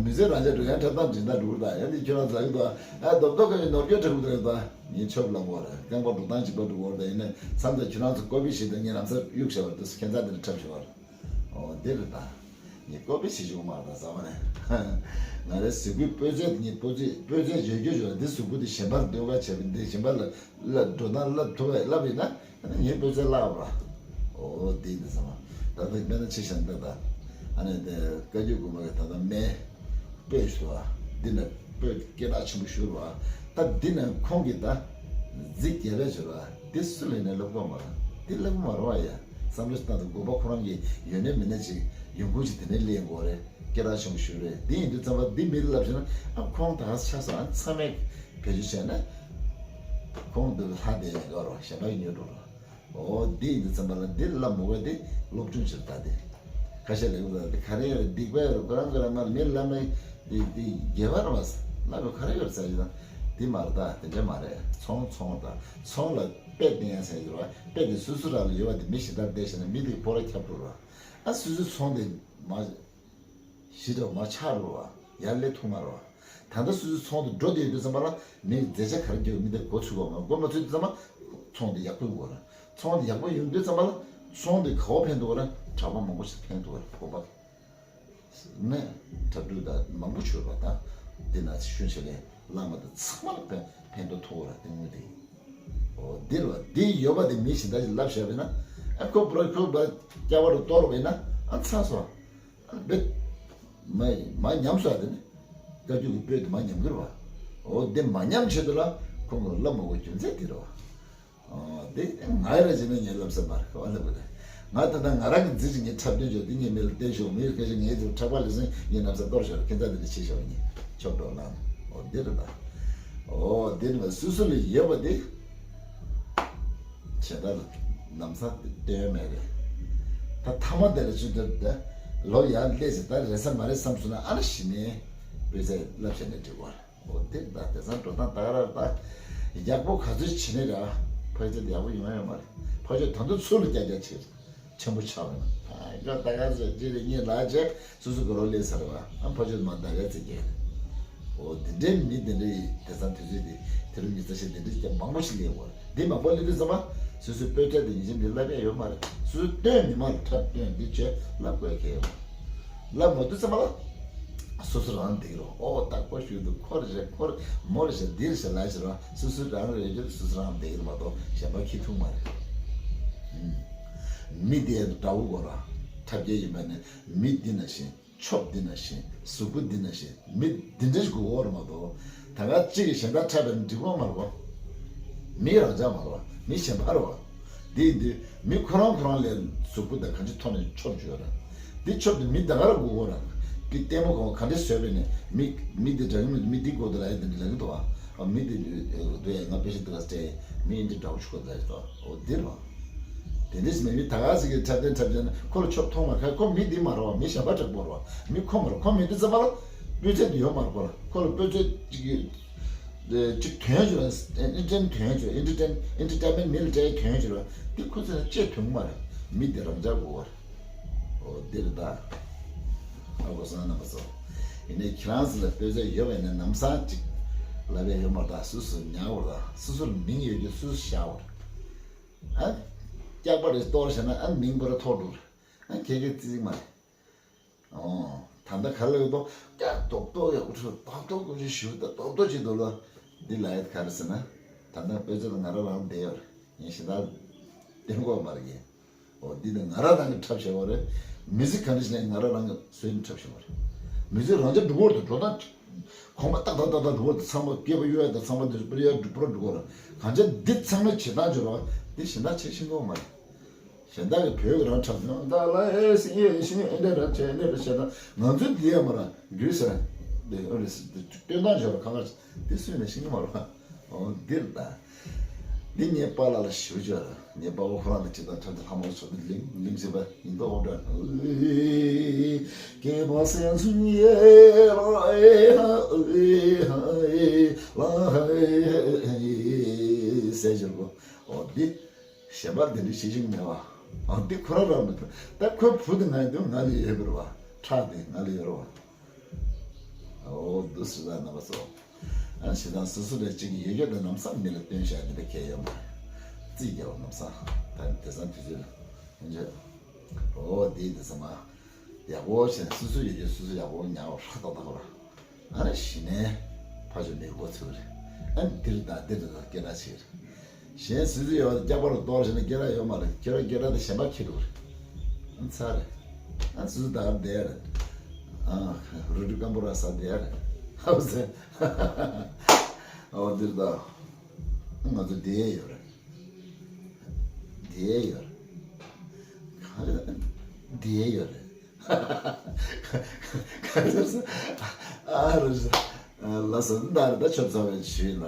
མི་ཚེ་རང་ཆ་འགྲོ་ཡ་འཁྲབ་སྟངས་འདི་འདྲ་འགྲོ་གི་ད་ཡ་འདི་ཁྱེད་རང་ཚོ་ལ་གི་ད་ཨ་རྡོབ་རྡོབ་ག་ནས་ནོར་སྐྱོན་འཁྲབ་གི་ད་ད། ངའི་ཆོབ་ལ་ངོ་རེད། རྐང་པ་འགྲོ་སྟངས་གཅིག་པ་འགྲོ་གོ་རེད། ཡིན་ནའི་མཚམས་དང་ཁྱོད་རང་ཚོ་ཀོ་པི་ཞིག་དང་ངའི་ལམ་སང་གཡུག་བྱ་བར་དུ་ཁྱད་མཚར་དེ་འདྲ་འཁྲབ་བྱ་བར། ཨོ་འདི་རེད་ད། ངས་ཀོ་པི་བྱེད་ཆོག་མ་རེད་ད་ཟ་མ་ནས། ང་རའི་གཟུགས་པོའི་སྤོས་ཚད་ངས་སྤོས་ཚད་སྤོས་ཚད་བརྗོད་རྒྱུ་བརྗོད་འདི་གཟུགས་པོ་འདི་གཞན་པར་འདོད་པ་བྱས་པ་འདི་གཞན་པ་ལ་ལ་འགྲོ་སྟངས་བསླབ་ཐུབ་པ་བསླབ་ཡིན་ན་ཨ་ནི་ངའི་སྤོས་ཚད་བརླག་པ། ཨོ་འདི་ཡིན་ད་ཟ་མ། ད་ལྟ་དཔེར་ན་ཆེ་ཞང་འདི་ད་ཨ་ནི་འདི་བཀའ་བརྒྱུད་དགོན་པ་གི་ད་ལྟ་སྨན། སྤོས་ཞུ་བ། འདི་ནས་སྤོས་སྐད་གྲགས་ཆེན་པོ་ཞུ་བ། ད་འདི་ནས་ཁོང་གིས་ད་རྫིག་རྒྱལ་པས་བྱོས་ར། འདི་སུ་ལས་ནས་ལབ་གོ་མ་ར། འདི་ལབ་གོ་མ་ར་བ་ཡ། བསམ་བློ་ཞིག་བཏང་དུས་དགོན་པ་ཁོ་རང་གི་ཡོད་ནས་མེད་ནས་ཅིག་ཡོང་ཁུངས་ཅིག་དེ་ནས་སླེབས་ཡོང་གོ་རེད། སྐད་གྲགས་ཆེན་པོ་ཞུ་རེད། འདི་ཡིན་དུས་ཙམ་པ་འདི་མི་ལབ་བྱས་ན་ཨ་ཁོང་ད་ཆགས་སོང་ཨ་ཚང་མས་བེད་སྤྱོད་བྱས་ན། ཁོང་འདི་ལྷ་དེ་ཡིན་གོ་ར་གཞན་པ་ཡིན་ཡོད་འགྲོ་ར། ཨོ་འདི་ཡིན་དུས་ཙམ་པ་ལ་འདི་ལ་མོ་བས་འདི་སློབ་སྦྱོང་བྱེད་ད་དེ། ཁ་ཤས་ལས་འགུལ་དེ་ག་རེ་ཡོད་རེད། སྡིག་པ་ཡོད་རེད། ཁོ་རང་ཁོ་རང་མ་མི་ལ་མ་འདི་འདི་དགེ་བ་རེད་བ། ལ་གོ་ག་རེ་ཡོད་རེད་ཟེར་ཡོད་ད། འདི་མ་རེད་ད། དེ་འདྲ་མ་རེད། ཚོང་ཚོང་ད་ཚོང་ལ་དཔེ་བསྟན་ཡ་ཟེར་ཡོད་རེད་བ། དཔེ་དེ་སོ་སོ་རང་ལ་ཡོད་བ་དེ་མི་གཞན་དག་བསྟན་བྱས་ན་མི་དེ་ཕོ་ར་ཁྱབ་འགྲོ་རེད་བ། ཨ་སོ་སོའི་ཚོང་དེ་མ། ཞི་དྲག་མ་ཆགས་རོ་བ། ཡར་ལས་ཐུང་མ་རོ་བ། ད་ལྟ་སོ་སོའི་ཚོང་དུ་འགྲོ་བསྡད་ཡོད་དུས་ཙམ་པ་ལ་མིའི་མཛད་ཆ་ག་རེ་རྒྱག་མི་དེ་མགོ་ཚུགས་པ་མ་མགོ་མ་ཚུགས་དུས་ཙམ་པ་ཚོང་དེ་ཡག་པོ་ཡོང་གོ་ར། ཚོང་དེ་ཡག་པོ་ཡོང་དུས་ཙམ་པ་ལ་ཚོང་དེ་ག་བ་ཕན་ཐོགས་ར་གྲྭ་པ་མང་པོ་ཞིག་ཕན་ཐོགས་ར་དགོན་པ་ནས་གྲྭ་སྒྲུབ་དང་མང་པོ་བྱོས་པ་དང་དེ་ན་ཤུན་ཆེ་ལས་བླ་མ་དང་ཚང་མ་ལ་ཕན་ཕན་ཐོགས་ཐོགས་ར་དེ་དངོས་དེ། འོ་འདིར་བ་འདི་ཡོད་པ་དེ་མི་གཞན་དག་ཅིག་ལབ་བཞག་པས་ན་ཨ་ཁོ་བུ་ར་ཁོ་བ་སྐྱ་བ་རུ་གཏོར་བས་ན་ཨ་ཚ་སོ། བེད། མ་མ་ཉམས་སོ་དེ་ནི། བཀའ་བརྒྱུད་ཀྱི་སྤོས་དེ་མ་ཉམས་ཀྱི་རེད་བ། འོ་དེ་མ་ཉམས་ཆེད་དུ་ལ་ཁོང་གི་བླ་མ་བོ་རྒྱུ་མཚན་དེ་རེད་བ། འོ་དེ་ང་ར་བྱས་ན་ངའི་ལམ་སེང་མ་རེད་ག་བ་ལབ་དགོས་རེད། ང་ད་ལྟ་ང་རང་གི་རྫི་ཅིག་ངའི་འཁྲབ་སྟོན་བྱོས་དེ་ངའི་མི་ལ་བསྟན་ཤོག་མི་ཁ་ཤས་ངའི་དེ་འཁྲབ་པ་ལས་སོང་ངའི་ལམ་སེང་གཏོར་ཤོག་ཁྱེད་ཚ་དེ་འདྲ་བྱེད་ཤོག་ངས་ཆོག་འགྲོ་ལ། འོ་འདི་རེད་ད། འོ་འདི་ནི་སུ་སུ་ལ་ཡོད་པ་དེ། བྱེད་ད་ལམ་སང་དེ་སྟོན་མེད་རེད། ད་ཐ་མ་དེ་ལ་ཆུ་དེར་དེ་ལོ་ཡར་སླེབས་ཟེར་ད་རེད་ས་མ་རེད་བསམ་སོང་ན་ཨ་ན་ཞི་ནས་དཔེ་ཆ་བསླབ་བྱས་ནས་འགྲིག་གོ། འོ་དེ་ད་དེ་སང་འགྲོ་སྟངས་ད་ག་ར་ད་ཡག་པོ་ག་ཚོད་བྱེད་ནས་ར་ཕལ་ཆེར་ཡག་པོ་ཡོང་ཡ་ཡོད་མ་རེད། ཕལ་ཆེར་ད་དུང་ཚུར་ལ་རྒྱ་རྒྱ་བྱེད་ཆེན་པོ་ཆགས་པ་ཡིན་ན་ད་ད་ག་ཚོད་ཅི་རེད་གཉིས་ལ་བྱས། སོ་སོ་གི་རོ་ལས་ཚར་བ་ཨ་ཕ་ཆོས་མ་ད་ག་ཚེ་རྒྱལ། འོ་འདི་འདྲའི་མི་འདི་འདྲའི་དེ་ཙམ་དུས་ཚོད་འདི་དེ་རུ་མི་ཚ་ཞིག་འདི་འདྲའི་ཀྱང་མང་པོ་ཞིག་ལས་འོར་འདི་མང་པོ་ལས་དུས་ཙམ་པ་སོ་སོའི་སྤོས་ཐད་དེ་ཉིན་ཅན་འདི་བསླབ་ཡ་ཡོད་མ་རེད། སོ་སོའི་སྟོན་མི་མང་ལ་འཁྲབ་སྟོན་འདི་བྱས་བསླབ་དགོས་ཁེལ་ཡོད་མ་རེད། བསླབ་མ་དུས་ཙམ་པ་ལ་སོ་སོ་རང་འདེགས་རོགས་ཨོ་ད་ཁོ་ཞུས་འདུག་ཁོ་རེ་རེད་ཁོ་རེ་མོ་རེ་བྱས་འདི་རེ་བྱས་ལ་བྱེད་རོགས་སོ་སོ་རང་རེ་རྒྱུ་སོ་སོ་རང་འདེགས་རེད་མ་གཏོགས་གཞན་པ་ཁྱི་ཐུག་མ་རེད། མི་དེ་འདྲ་བོ་གོ་ར་འཁྲབ་སྐྱེལ་ཡིན་པ་ནི། མི་འདི་ན་བཞིན་ཆོབ་འདི་ན་བཞིན་གཟུགས་པོ་འདི་ན་བཞིན་མི་འདི་འདྲ་ཞིག་དགོས་པ་རེད་མ་གཏོགས་ད་ག་གཅིག་གིས་གཞན་དག་འཁྲབ་པའི་འགྲིག་པ་མ་རེད་བ། མི་རང་ཅག་མ་རེད་བ། མི་གཞན་པ་རེད་བ། འདི་ཡིན་དུས་མི་ཁོ་རང་ཁོ་རང་ལས་གཟུགས་པོ་དང་གང་ཅི་ཐོག་ནས་ཆོབ་བརྗོད་ར། འདི་ཆོབ་འདི་མི་ད་ག་ར་དགོས་པ་རེད། འདི་ལྟད་མོ་གང་ག་འདྲ་བཟོས་པས་ནས་མི་མི་འདི་འདྲ་གི་མི་མི་འདི་དགོས་འདི་ལ་ཡ་འདི་འདྲ་ལ་གི་འདུག་བ། མི་འདི་འདི་ང་དཔེ་ཆ་འདི་ག་སྤྲད་མི་འདི་འདྲ་བོ་ཞིག་དགོས་འདི་ལ་ཡ་འདུག་འོ་འདི་རེད་བ། དེ་འདྲ་ཞིག་མེད་མི་ད་ག་ཟིག་གི་འཁྲབ་སྟོན་འཁྲབ་བྱས་ན་ཁོ་ལ་ཆོབ་མཐོང་མ་ཁ་ཁོ་མི་འདི་མ་རེད་བ། མི་གཞན་པ་དྲག་པོ་རེད་བ། མི་ཁོ་མ་རེད། ཁོ་མི་འདི་ཙམ་པ་ལ་སྤུས་ཚད་འདི་ཡོད་མ་རེད། ཁོ་ལ་ཁོ་ལ་སྤུས་ཚད་ཅིག་གི་ཅིག་དོན་ཡོད་ཅིག་རེད། ཨེན་ཊར་ཊེན་དོན་ཡོད་ཅིག་ཨེན་ཊར་ཊེན་ཨེན་ཊར་ཊེན་མེན་མི་ལ་སྤྲད་དོན་ཡོད་ཅིག་རེད། འདི་ཁོ་ཚོ་ལ་སྤྲད་དོན་མ་རེད། མི་འདི་རང་འཇགས་དགོས་བ་རེད། ཨོ་འདི་རེད་ད། ཨ་གོ་སོང་རྣམ་པ་ཚོ། ཡིན་ནའི་ཁྱེད་རང་ཚོ་ལ་སྤུས་ཚད་ཡོད་པ་ཡིན་ན་ནམ་སང་ཅིག་ལབ་ཡ་ཡོད་མ་རེད་ད། སུ་སུ་ཉར་བ་རེད་ད། སུ་སུ་ལ་མིང་ཡོད་རྒྱུ་སུ་སུ་བཞག་པ་རེད། ཨ། སྐྱག་པ་རེ་གཏོར་བྱས་ན་ཨ་མིང་པོ་ར་ཐོག་འགྲོ། ཨ་ཁྱེད་ཀྱི་ཙི་ཙི་མ་རེད། ཨོ། ད་ལྟ་ག་ལ་ཡོད་དོ། སྐྱག་རྡོག་རྡོག་ཡག་པོ་ཚོ་རྡོག་རྡོག་ཀུ་ཅི་ཞུ་ད་རྡོག་རྡོག་ཅིག་འདུག་ལ། འདི་ལ་ཡོད་ག་རེ་ཟེར་ན། ད་ལྟ་དཔེ་ཆ་ལ་ང་རང་རང་བསྡད་ཡོད་རེད། ངས་ཞེ་དྲག་བསྟན་དགོས་མ་རེད་ཡིན། ཨོ་འདི་ནི་ང་རང་རང་གི་འཁྲབ་བྱས་པ་རེད། མི་ཚེ་གང་འདྲ་ཞིག་ནས་ང་རང་རང་གི་བཟོས་ནས་འཁྲབ་བྱས་པ་རེད། མི་ཚེ་རང་ཅག་འགྲོ་བར་དུ་འགྲོ་སྟངས། གོང་མ་ཏག་ཏག་ཏག་ཏག་འགྲོ་བར་དུ་ཚང་མ་སྐྱེས་པ་གཡོ་ཡ་དང་ཚང་མ་འདི་པུ་རི་ཡ་འགྲོ་པུ་ར་འགྲོ་བར། གང་ཅག་འདི་ཚང་མ་བྱེད་སྟངས་འབྱོར་བ་འདི་གཞན་དག་བྱེད་ཤེས་ཀྱི་ཡོད་མ་རེད། གཞན་དག་གི་བོད་ཀྱི་རང་འཁྲབ་ནས་ད་ལ་ཨེ་སི་ཨེ་ཤི་ཨེ་འདྲ་ར་བྱས་འདྲ་ར་བྱས་ན་ང་ཚོའི་འདི་ཡ་མ་ར་རྒྱུས་ཟེར། འདི་ཨ་རེ་སི་འདི་སྟོན་སྟངས་འབྱོར་བ་གང་ག་འདི་སུས་ནས་ཤེས་ཀྱི་མ་རེད་པ། འོ་འདིར་ད། འདི་ངའི་པཱ་ལགས་ལ་ཞུ་བྱོས། ངའི་པཱ་ལགས་ཁོ་རང་དང་ཁྲིད་དང་ཁྲིད་དང་ལྷ་མོ་ཚོ་འདི་ལིང་ལིང་ཟེར་བ་ཡིན་མདོག་འོ་འདྲ། སྐྱེས་པ་སེམས་ཚུན་ཡེ་ལ་ཨེ་ཧ་ཨེ་ཧ་ཨེ་ལ་ཧ་ཨེ་ཟེར་བྱོས་གོ། འོ་འདི་གཞན་པ་འདི་འདྲ་ཤེས་ཤིང་མེད་བ། འོ་འདི་ཁོ་རང་རང་མི་ཐུབ། ད་ཁོའི་བུ་དེ་ང་ཡིན་དུས་ང་ལ་ཡོད་པ་རེད་བ། ཁྲག་དེ་ང་ལ་ཡོད་རེད་བ། འོ་འདུག་སེ་རེད་རྣམ་པ་ཚོ། ཨ་ཞེ་སྡང་སོ་སོ་ལས་གཅིག་ཡོད་རྒྱུ་དང་ལམ་སང་མི་ལ་སྟོན་བྱ་དེ་འདྲ་གལ་ཡོད་མ་རེད། རྩིས་རྒྱག་པ་ལམ་སང་ད་དེང་སང་དུས་ཚོད་ལ་ཡིན་ཆོད། འོ་དེ་དེང་སང་མ་ཡག་པོ་བྱས་ནས་སོ་སོ་ཡོད་རྒྱུ་སོ་སོ་ཡག་པོ་ཉར་བ་ཧྲ་ཏག་ཏག་ལ། ཨ་ནི་གཞི་ནས་ཕ་ཆོས་མི་འགོ་ཚུགས་རེད། ཨ་ནི་འདིར་དང་འདིར་དང་སྐད་གྲགས་ཆེ་རེད། གཞན་སུ་སུ་ཡོད་པ་སྐྱག་པ་རུ་གཏོར་བྱས་ན་སྐད་གྲགས་ཡོད་མ་རེད། ཁྱོད་རང་སྐད་གྲགས་དེ་གཞན་པ་ཁྱེར་འགྲོ་གི་རེད། ཨ་ཚར་རེད། ཨ་སུ་སུ་ད་ག་བསྡད་རེད། ཨ་རུ་ཏྲ་སྐམ་པོ་ར་ས་བསྡད་རེད། ཧ་བ་སེ། ཨོ་འདིར་ད། ང་ཚོ་བསྡད་ཡོད་རེད། བསྡད་ཡོད་རེད། ག་རེ་བསྡད་ཡོད་རེད། ག་རེ་ཟེར། ཨ་རེ་ཟེར། ལགས་སོ་ད་རེད། ད་ཆོབ་ཚ་བའི་ཞུས་ན་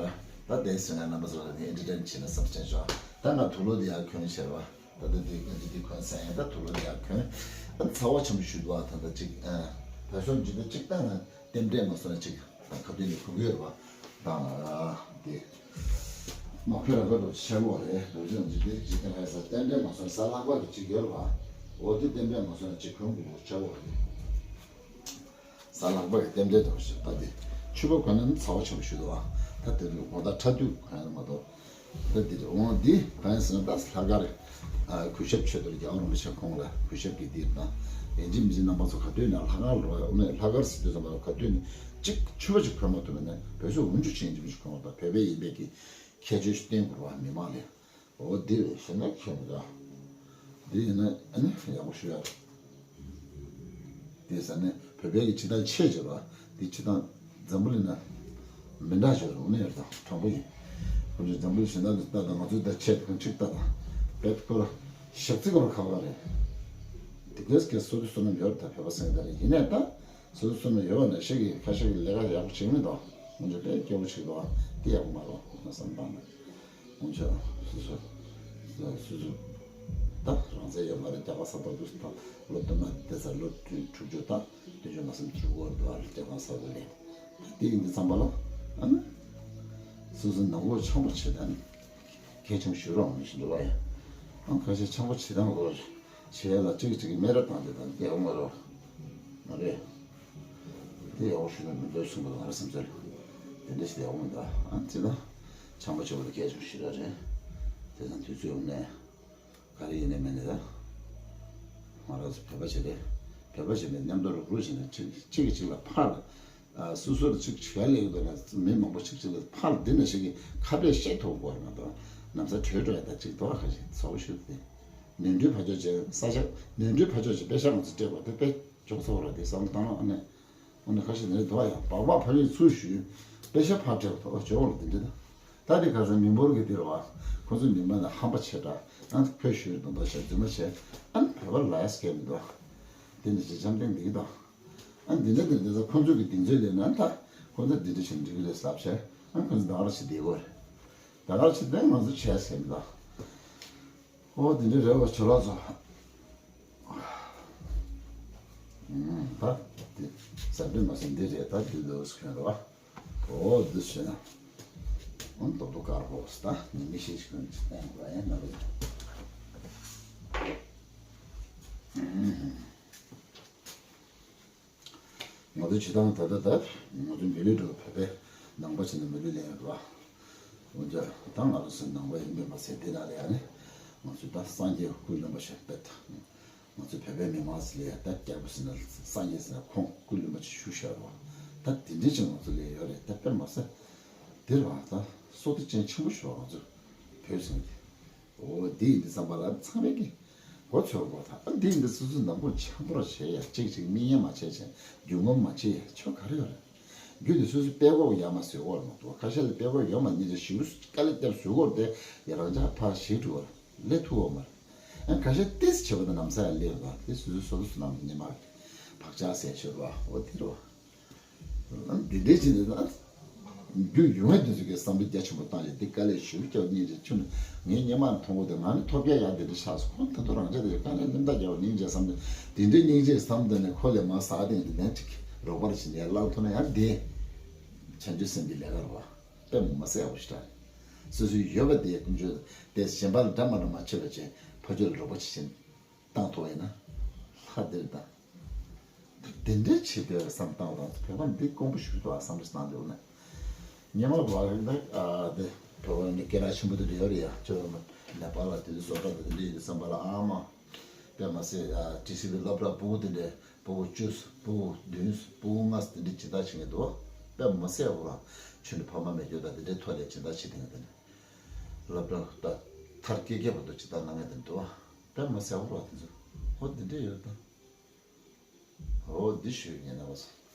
ད་དེ་སུ་ཡང་རྣམ་པ་ཚོ་ལ་ནི་ཨེན་ཊར་ཊེན་བྱེད་ན་བསམ་ཆེན་ཤོག་ད་ང་དུག་ལོག་འདི་ཡར་གོན་བྱས་པ། ད་ལྟ་འདི་འདི་འདི་གོན་ས་ཡིན། ད་དུག་ལོག་འདི་ཡར་གོན། ཨ་ཚ་བ་ཆེན་པོ་ཞུ་འདུག་ཨ་ད་ལྟ་ཅིག་ཨ་བོད་སོག་འཇིག་རྟེན་གཅིག་ལྟ་ན་རྟེན་འབྲེལ་མ་སོང་ན་ཅིག་ད་ཁ་ཐུག་ནས་གོ་གི་ཡོད་རེད་པ། ད་ཨ་དེ་མ་ཁོས་རང་ཁ་ཐུག་ཆེ་བོ་རེད། བོད་སོག་འཇིག་རྟེན་འཇིག་རྟེན་ལ་ས་རྟེན་འབྲེལ་མ་སོང་ས་ལྷག་པ་གི་ཅིག་ཡོད་རེད་པ། འོ་དེ་རྟེན་འབྲེལ་མ་སོང་ན་ཅིག་གོན་དགོས་ཆེ་བོ་རེད། གཟའ་ལྷག་པ་གི་རྟེན་འབྲེལ་དང་ཞེས་པ་དེ་ཕྱུ་པ་གོན་ན་ནི་ཚ་བ་ཆེན་པོ་ཞིག་འདུག་ཨ། ད་དེ་ནི་གོ་ད་ཁྲ་དུས་གོན་ཡ་མ་གཏོགས། ད་དེ་རེད། འོང་འདི་གང་ཡིན་ཟེར་ན་ད་ལྷག་དཀར་ཨ་གུས་ཞབས་ཆེད་དུ་རྒྱལ་བ་རིན་པོ་ཆེ་ཁོང་ལ་གུས་ཞབས་ཀྱི་འདི་དང་ཡིན་གཅིག་མིན་གཅིག་རྣམ་པ་ཚོ་ག་དུས་ན་ལྷག་དཀར་ལ་འགྲོ་ཡ། འོ་ན་ལྷག་དཀར་ཟེར་དུས་ཙམ་པ་ག་དུས་ནས་གཅིག་ཕྱུ་པ་ཅིག་གོན་མ་ཐུབ་ན་བོད་སོག་འུ་ཅུ་ཅིག་ཡིན་གཅིག་མིན་གཅིག་གོན་དགོས། ད་བོད་པ་ཡིན་པའི་གི་ཁྱད་ཆོས་ཤིག་བསྟན་དགོས་པ་མི་མང་ལས། འོ་འདི་རེད་ཟེར་ན་ཁྱོད་མི་འདྲ། འདི་ཡིན་ན་ཨ་ནི་ཡག་པོ་ཞུ་ཡ་རེད། དེ་ཟེར་ནས་བོད་པའི་གི་སྤྱི་བཏང་ཆེད་བརྗོད་པ་འདི་སྤྱི་བཏང་འཛམ་བུ་གླིང་ན་མི་འདྲ་ཞིག་རེད། འོ་ན་ཡོད་དང་དྲང་པོ་ཡིན། ཁོང་ཚོས་འཛམ་བུ་གླིང་གཞན་དག་ཏུ་ལྟ་དང་ང་ཚོའི་ད་ཆེད་དུ་གཅིག་ལྟ་དང་བེད་ཁོ་ལ་ཞག་རྩི་ཁོ་ལ་ཁག་པོ་རེད། དེ་གས་གས་སོ་དུ་སོ་ནམ་ཡོད་རེད། ད་བོད་པ་སེང་གེ་ད་རེད། ཡིན་ནའི་ད་སོ་སོ་སོ་ནམ་ཡོད་པ་ན་ཤེས་ཀྱི་ཁ་ཤས་ཀྱི་ལས་ཀ་ཡག་པོ་བྱེད་ཀྱི་མི་འདུག་ཁོང་ཚོ་དཔེ་སྐྱོ་པོ་བྱེད་ཀྱི་འདུག་དེ་ཡག་པོ་མ་རེད་བསམ་བཏང་ནས། འོན་ཀྱང་སོ་སོ་སོ་སོ་ད་རང་བཙན་ཡོད་མ་རེད། རྒྱ་གར་ས་ཐོག་ཏུ་ད་ལོ་དུ་མ་དེ་ཚར་ལོ་དྲུག་ཅུ་དང་བདུན་ཅུ་མ་སུམ་ཅུ་དགུ་བར་དུ་རྒྱ་གར་ས་ཐོག་ལས་དེ་ཡིན་དུས་ཙམ་པ་ལ་ཨ་ནི་སོ་སོ་ནང་ལོགས་འཆམ་པོ་བྱེད་ད་ནི་གལ་ཆེན་པོ་ཞིག་རང་མི་ཞིག་འདུག་བ་ཡ། ཨ་ཁ་ཤས་འཆམ་པོ་བྱེད་སྟངས་ལོ་བྱེད་ཡ་ལ་གཅིག་གཅིག་གི་སྨད་ར་བཏང་དེ་དང་དེ་ཡོང་མ་རོ་མ་རེད། དེ་ཡག་པོ་ཞིག་ན་མི་འདོད་གསུངས་པ་ང་རང་སེམས་ཚོར་དེ་འདྲ་ཞིག་ཡག་པོ་མི་འདུག་ཨ་ཙི་ད། ཆང་པ་ཆེ་བོ་དེ་གལ་ཆུང་ཞེ་དྲག་རེད། དེ་དང་དུས་ཚོད་ཡོང་ནས་ག་རེ་ཡིན་ནའི་མིན་ནའི་ད་ང་རང་ཚོ་བོད་པ་བྱེད་དེ་བོད་པ་བྱེད་པའི་མཉམ་དུ་རུག་རུག་བྱས་ནས་གཅིག་གིས་གཅིག་ལ་ཕར་སོ་སོར་གཅིག་བྱས་ལས་ཡོད་པ་ན་མི་མང་པོ་གཅིག་གཅིག་ལ་ཕར་འདི་ན་ཞིག་གིས་ཁ་པས་བཤད་ཐུབ་དགོས་མ་གཏོགས་ན་ཚ་གྲོས་འགྲོ་ཡ་ད་གཅིག་དོ་ཁ་ཞིག་ཚ་བོ་ཞུ་དེ་ནོར་འཁྲུལ་ཕར་ཕྱོགས་བྱས་ས་ཆ་ནོར་འཁྲུལ་ཕར་ཕྱོགས་བྱས་པེ་ཤག་ང་ཚོ་སྤྲད་པ་དེ་དཔེ་འཇོག་ཚོགས་ར་དེ་བསམ་བློ་བཏང་ན་ཨ་ནི། འོ་ན་ཁ་ཤས་ནས་དོ་ཡང་སྦག་སྦག་ཕ་ཡུལ་ཚུར་ཞུས། པེ་ཤ་ཕར་སྤྲད་པ་དོ་ཇོ་བོ་ལ་དེ་འདྲ་ད། ད་དེ་ཁ་སང་མི་འབོར་གྱི་དེ་རེད་བ། ཁོ་ཚོ་མི་མང་ལ་ཧམ་པ་ཆེ་དྲགས་ཨ་ཁོས་ཞུས་དོན་དག་བྱས་རྫུན་མ་བྱས་ཨ་བོད་པ་ལ་ཡ་སྐད་མི་འདུག་དེ་འདྲ་ཞིག་འཆམ་ཐེངས་འདི་གི་དང་། ཨ་འདི་འདྲ་འདི་འདྲ་ཁོ་ཚོ་གི་གདེང་ཚོད་ལས་ན་ད་ཁོ་ཚོ་འདི་འདྲ་བྱས་འགྲིག་གི་རེད་ཟེར་བྱས་ཨ་ཁོ་ཚོ་ད་ག་རེ་བྱེད་བསྡད་ཡོད་རེད། ད་ག་རེ་བྱེད་དེ་ང་ཚོ་བྱས་ཟེར་མི་འདུག་ཨོ་དེ་འདྲ་རེད་བ། ཆོ་ལགས་ཚོ། ད་དེ་ཟ་འདྲེ་མ་ཟ་འདི་རེད། ད་དེ་ལོས་གོན་རོགས། ཨོ་འདི་ཟེར་ན། ཨོ་རྡོག་རྡོག་དཀར་པོ་ད་ནི་མི་ཤེས་ཤིག་གོན་ཅིག་བསྟན་དགོས་ཡིན་ན་རེད། ང་ཚོ་བྱེད་སྟངས་ད་ལྟ་ད་ང་ཚོ་མི་ལུས་འགྲོ་བོད་པའི་ནང་པ་བྱས་ན་མི་ལུས་ལེན་རོགས། འོན་ཀྱང་ད་ང་རང་ཚོ་ནང་པ་ཡིན་པས་མ་ཟད་འདི་ན་ལས་ཡང་ནི་ང་ཚོ་ད་སངས་རྒྱས་སྐུ་ལོན་པ་ཞིག་དཔེ་ད་ང་ཚོ་བོད་པའི་མི་མང་ཚོ་ལས་ད་རྒྱལ་པོ་ཟེར་ན་སངས་རྒྱས་ཟེར་ན་ཁོང་སྐུ་ལོན་པ་ཅིག་བཞུགས་ཤག་རོགས། ད་དེ་འདྲས་ཅིག་ང་ཚོ་ལས་ཡོད་རེད། ད་དཔེ་མ་ཟད་འདིར་བ་ད་སྲོག་ཐོག་ཅན་ཆེན་པོ་ཞིག་རོགས། ང་ཚོ་བོད་ཟེར་མཁན་དེ། འོ་འདི་ཡིན་དུས་ཙམ་པ་ལ་ཚང་མས་ཀྱི་མགོ་ཚོས་དགོས། ད་ཨ་འདི་ཡིན་དུས་སོ་སོའི་ནང་ཁུལ་འཆམ་པོ་ར་བྱས་ཡ། གཅིག་གཅིག་མིག་སྔུན་མ་བྱས་བྱས་རྒྱུ་ངོམ་མ་བྱས་ཡ་ཆོ་ག་རེ་ཡོད་རེད། རྒྱུ་དེ་སོ་སོའི་དཔེ་ཁོག་ཡར་མར་བཟོས་དགོས་ར་མ་གཏོགས། ཁ་ཤས་ལ་དཔེ་ཁོག་ཡོད་མ་རེད། ཉིན་རེ་ཞིབ་དཀའ་ལས་བརྒྱབ་བཟོས་དགོས་ར་དེ་ཡ་རང་ཅག་ཕར་ཞིག་འགྲོ་བ་ལས་ཐུབ་བ་མ་རེད། ཨ་ཁ་ཤས་ཏེས་བྱས་པ་དང་ནམ་ས་ཡ་སླེབས་པ་དེ་སོ་སོའི་སོ་སོ་སོ་ནང་ཉི་མ་བག་ཆགས་ཟེར་ཤོར་བ་འོ་དེ་རེད་བ། འདི་འདྲའི་ཕྱིན་ནས་ན། རྒྱུ་ཡོད་མེད་དེ་ཚོ་གི་བསམ་བློ་རྒྱ་ཆེན་པོ་བཏང་ཡོད། འདི་དཀའ་ལས་ཞེ་པོ་བརྒྱབ་སྙིང་རྗེ་ཆུ་ནས་ངའི་སྙེ་མ་མཐོང་གོ། དེ་ང་ནི་ཐོབ་རྒྱ་ཡག་དེ་འདྲ་ཆགས་སོང་། ཁོང་ད་དུང་རང་ཅག་དེ་དཀའ་ལས་རྣམ་དག་རྒྱག་པ་སྙིང་རྗེ་བསམ་ནས། དེ་འདྲའི་སྙིང་རྗེ་བསམ་དེ་ནས་ཁོ་ལས་མ་ཟག་དེ་འདི་ནས་ཅིག་རོགས་པ་རེ་བྱེད་ནས་བླངས་ཐུབ་ན་ཡང་དེ་བྱང་ཆུབ་སེམས་ཀྱི་ལས་ཀ་རེད་བ། དཔེ་མི་སྲིད་ཡག་པོ་ཞིག་རེད། སོ་སོའི་ཡོད་པ་དེ་ཀུན་སྤྱོད་དེ་གཞན་པ་ལ་འདྲ་མ་འདྲ་མ་བྱེད་པ་བྱས་ཕ་ཆོས་ལ་རོགས་པ་བྱེད་བྱེད། བཏང་ཐུབ་པ་ཡིན་ན་ལྷ་འདིར་དང་། དེ་འདྲའི་བྱེད་དུས་བསམ་བཏང་དང་བོད་པ་འདི་དཀོན་པོ་ཞིག་འདུག་ཨ་བསམ་བློ་བཏང་འདུག་ན། སྙེ་མ་བག་ན་ཨ་དེ་བོད་པ་འདི་སྐད་གྲགས་ཆེན་པོ་དེ་འདྲ་ཡོད་རེད་ཡ། ཁྱོད་ནེ་པ་ལ་དེ་དུས་བཟོ་གྲྭ་དེ་འདྲ་ཡོད་དུས་བསམ་པ་ལ་ཨ་མ། དཔེ་མ་སྲིད་ཨ་ཏི་སི་བི་སློབ་གྲྭ་ཕྲུ་གུ་དེ་འདྲའི་ཕྲུ་གུ་བཅུ་ཕྲུ་གུ་བདུན་ཕྲུ་གུ་ལྔ་དེ་འདྲའི་སྦྱིན་བདག་བྱེད་མཁན་འདུག་དཔེ་མ་སྲིད་ཡག་པོ་རང་ཁྱོད་ནི་ཕ་མ་མེད་རྒྱུ་དང་དེ་འདྲའི་ཐོག་ལས་སྦྱིན་བདག་བྱེད་དེ་ངས་དེ་ནས་སློབ་གྲྭ་ད་མཐར་སྐྱེལ་སྐྱེལ་བར་དུ་སྦྱིན་བདག་གནང་མཁན་དེ་འདུག་དཔེ་མ་སྲིད་ཡག་པོ་རང་དེ་ཚོ་ཧོ་དེ་འདྲའི་ཡོད་དང་། འོ་འདི་ཞུ་ཡིན་ན་བ།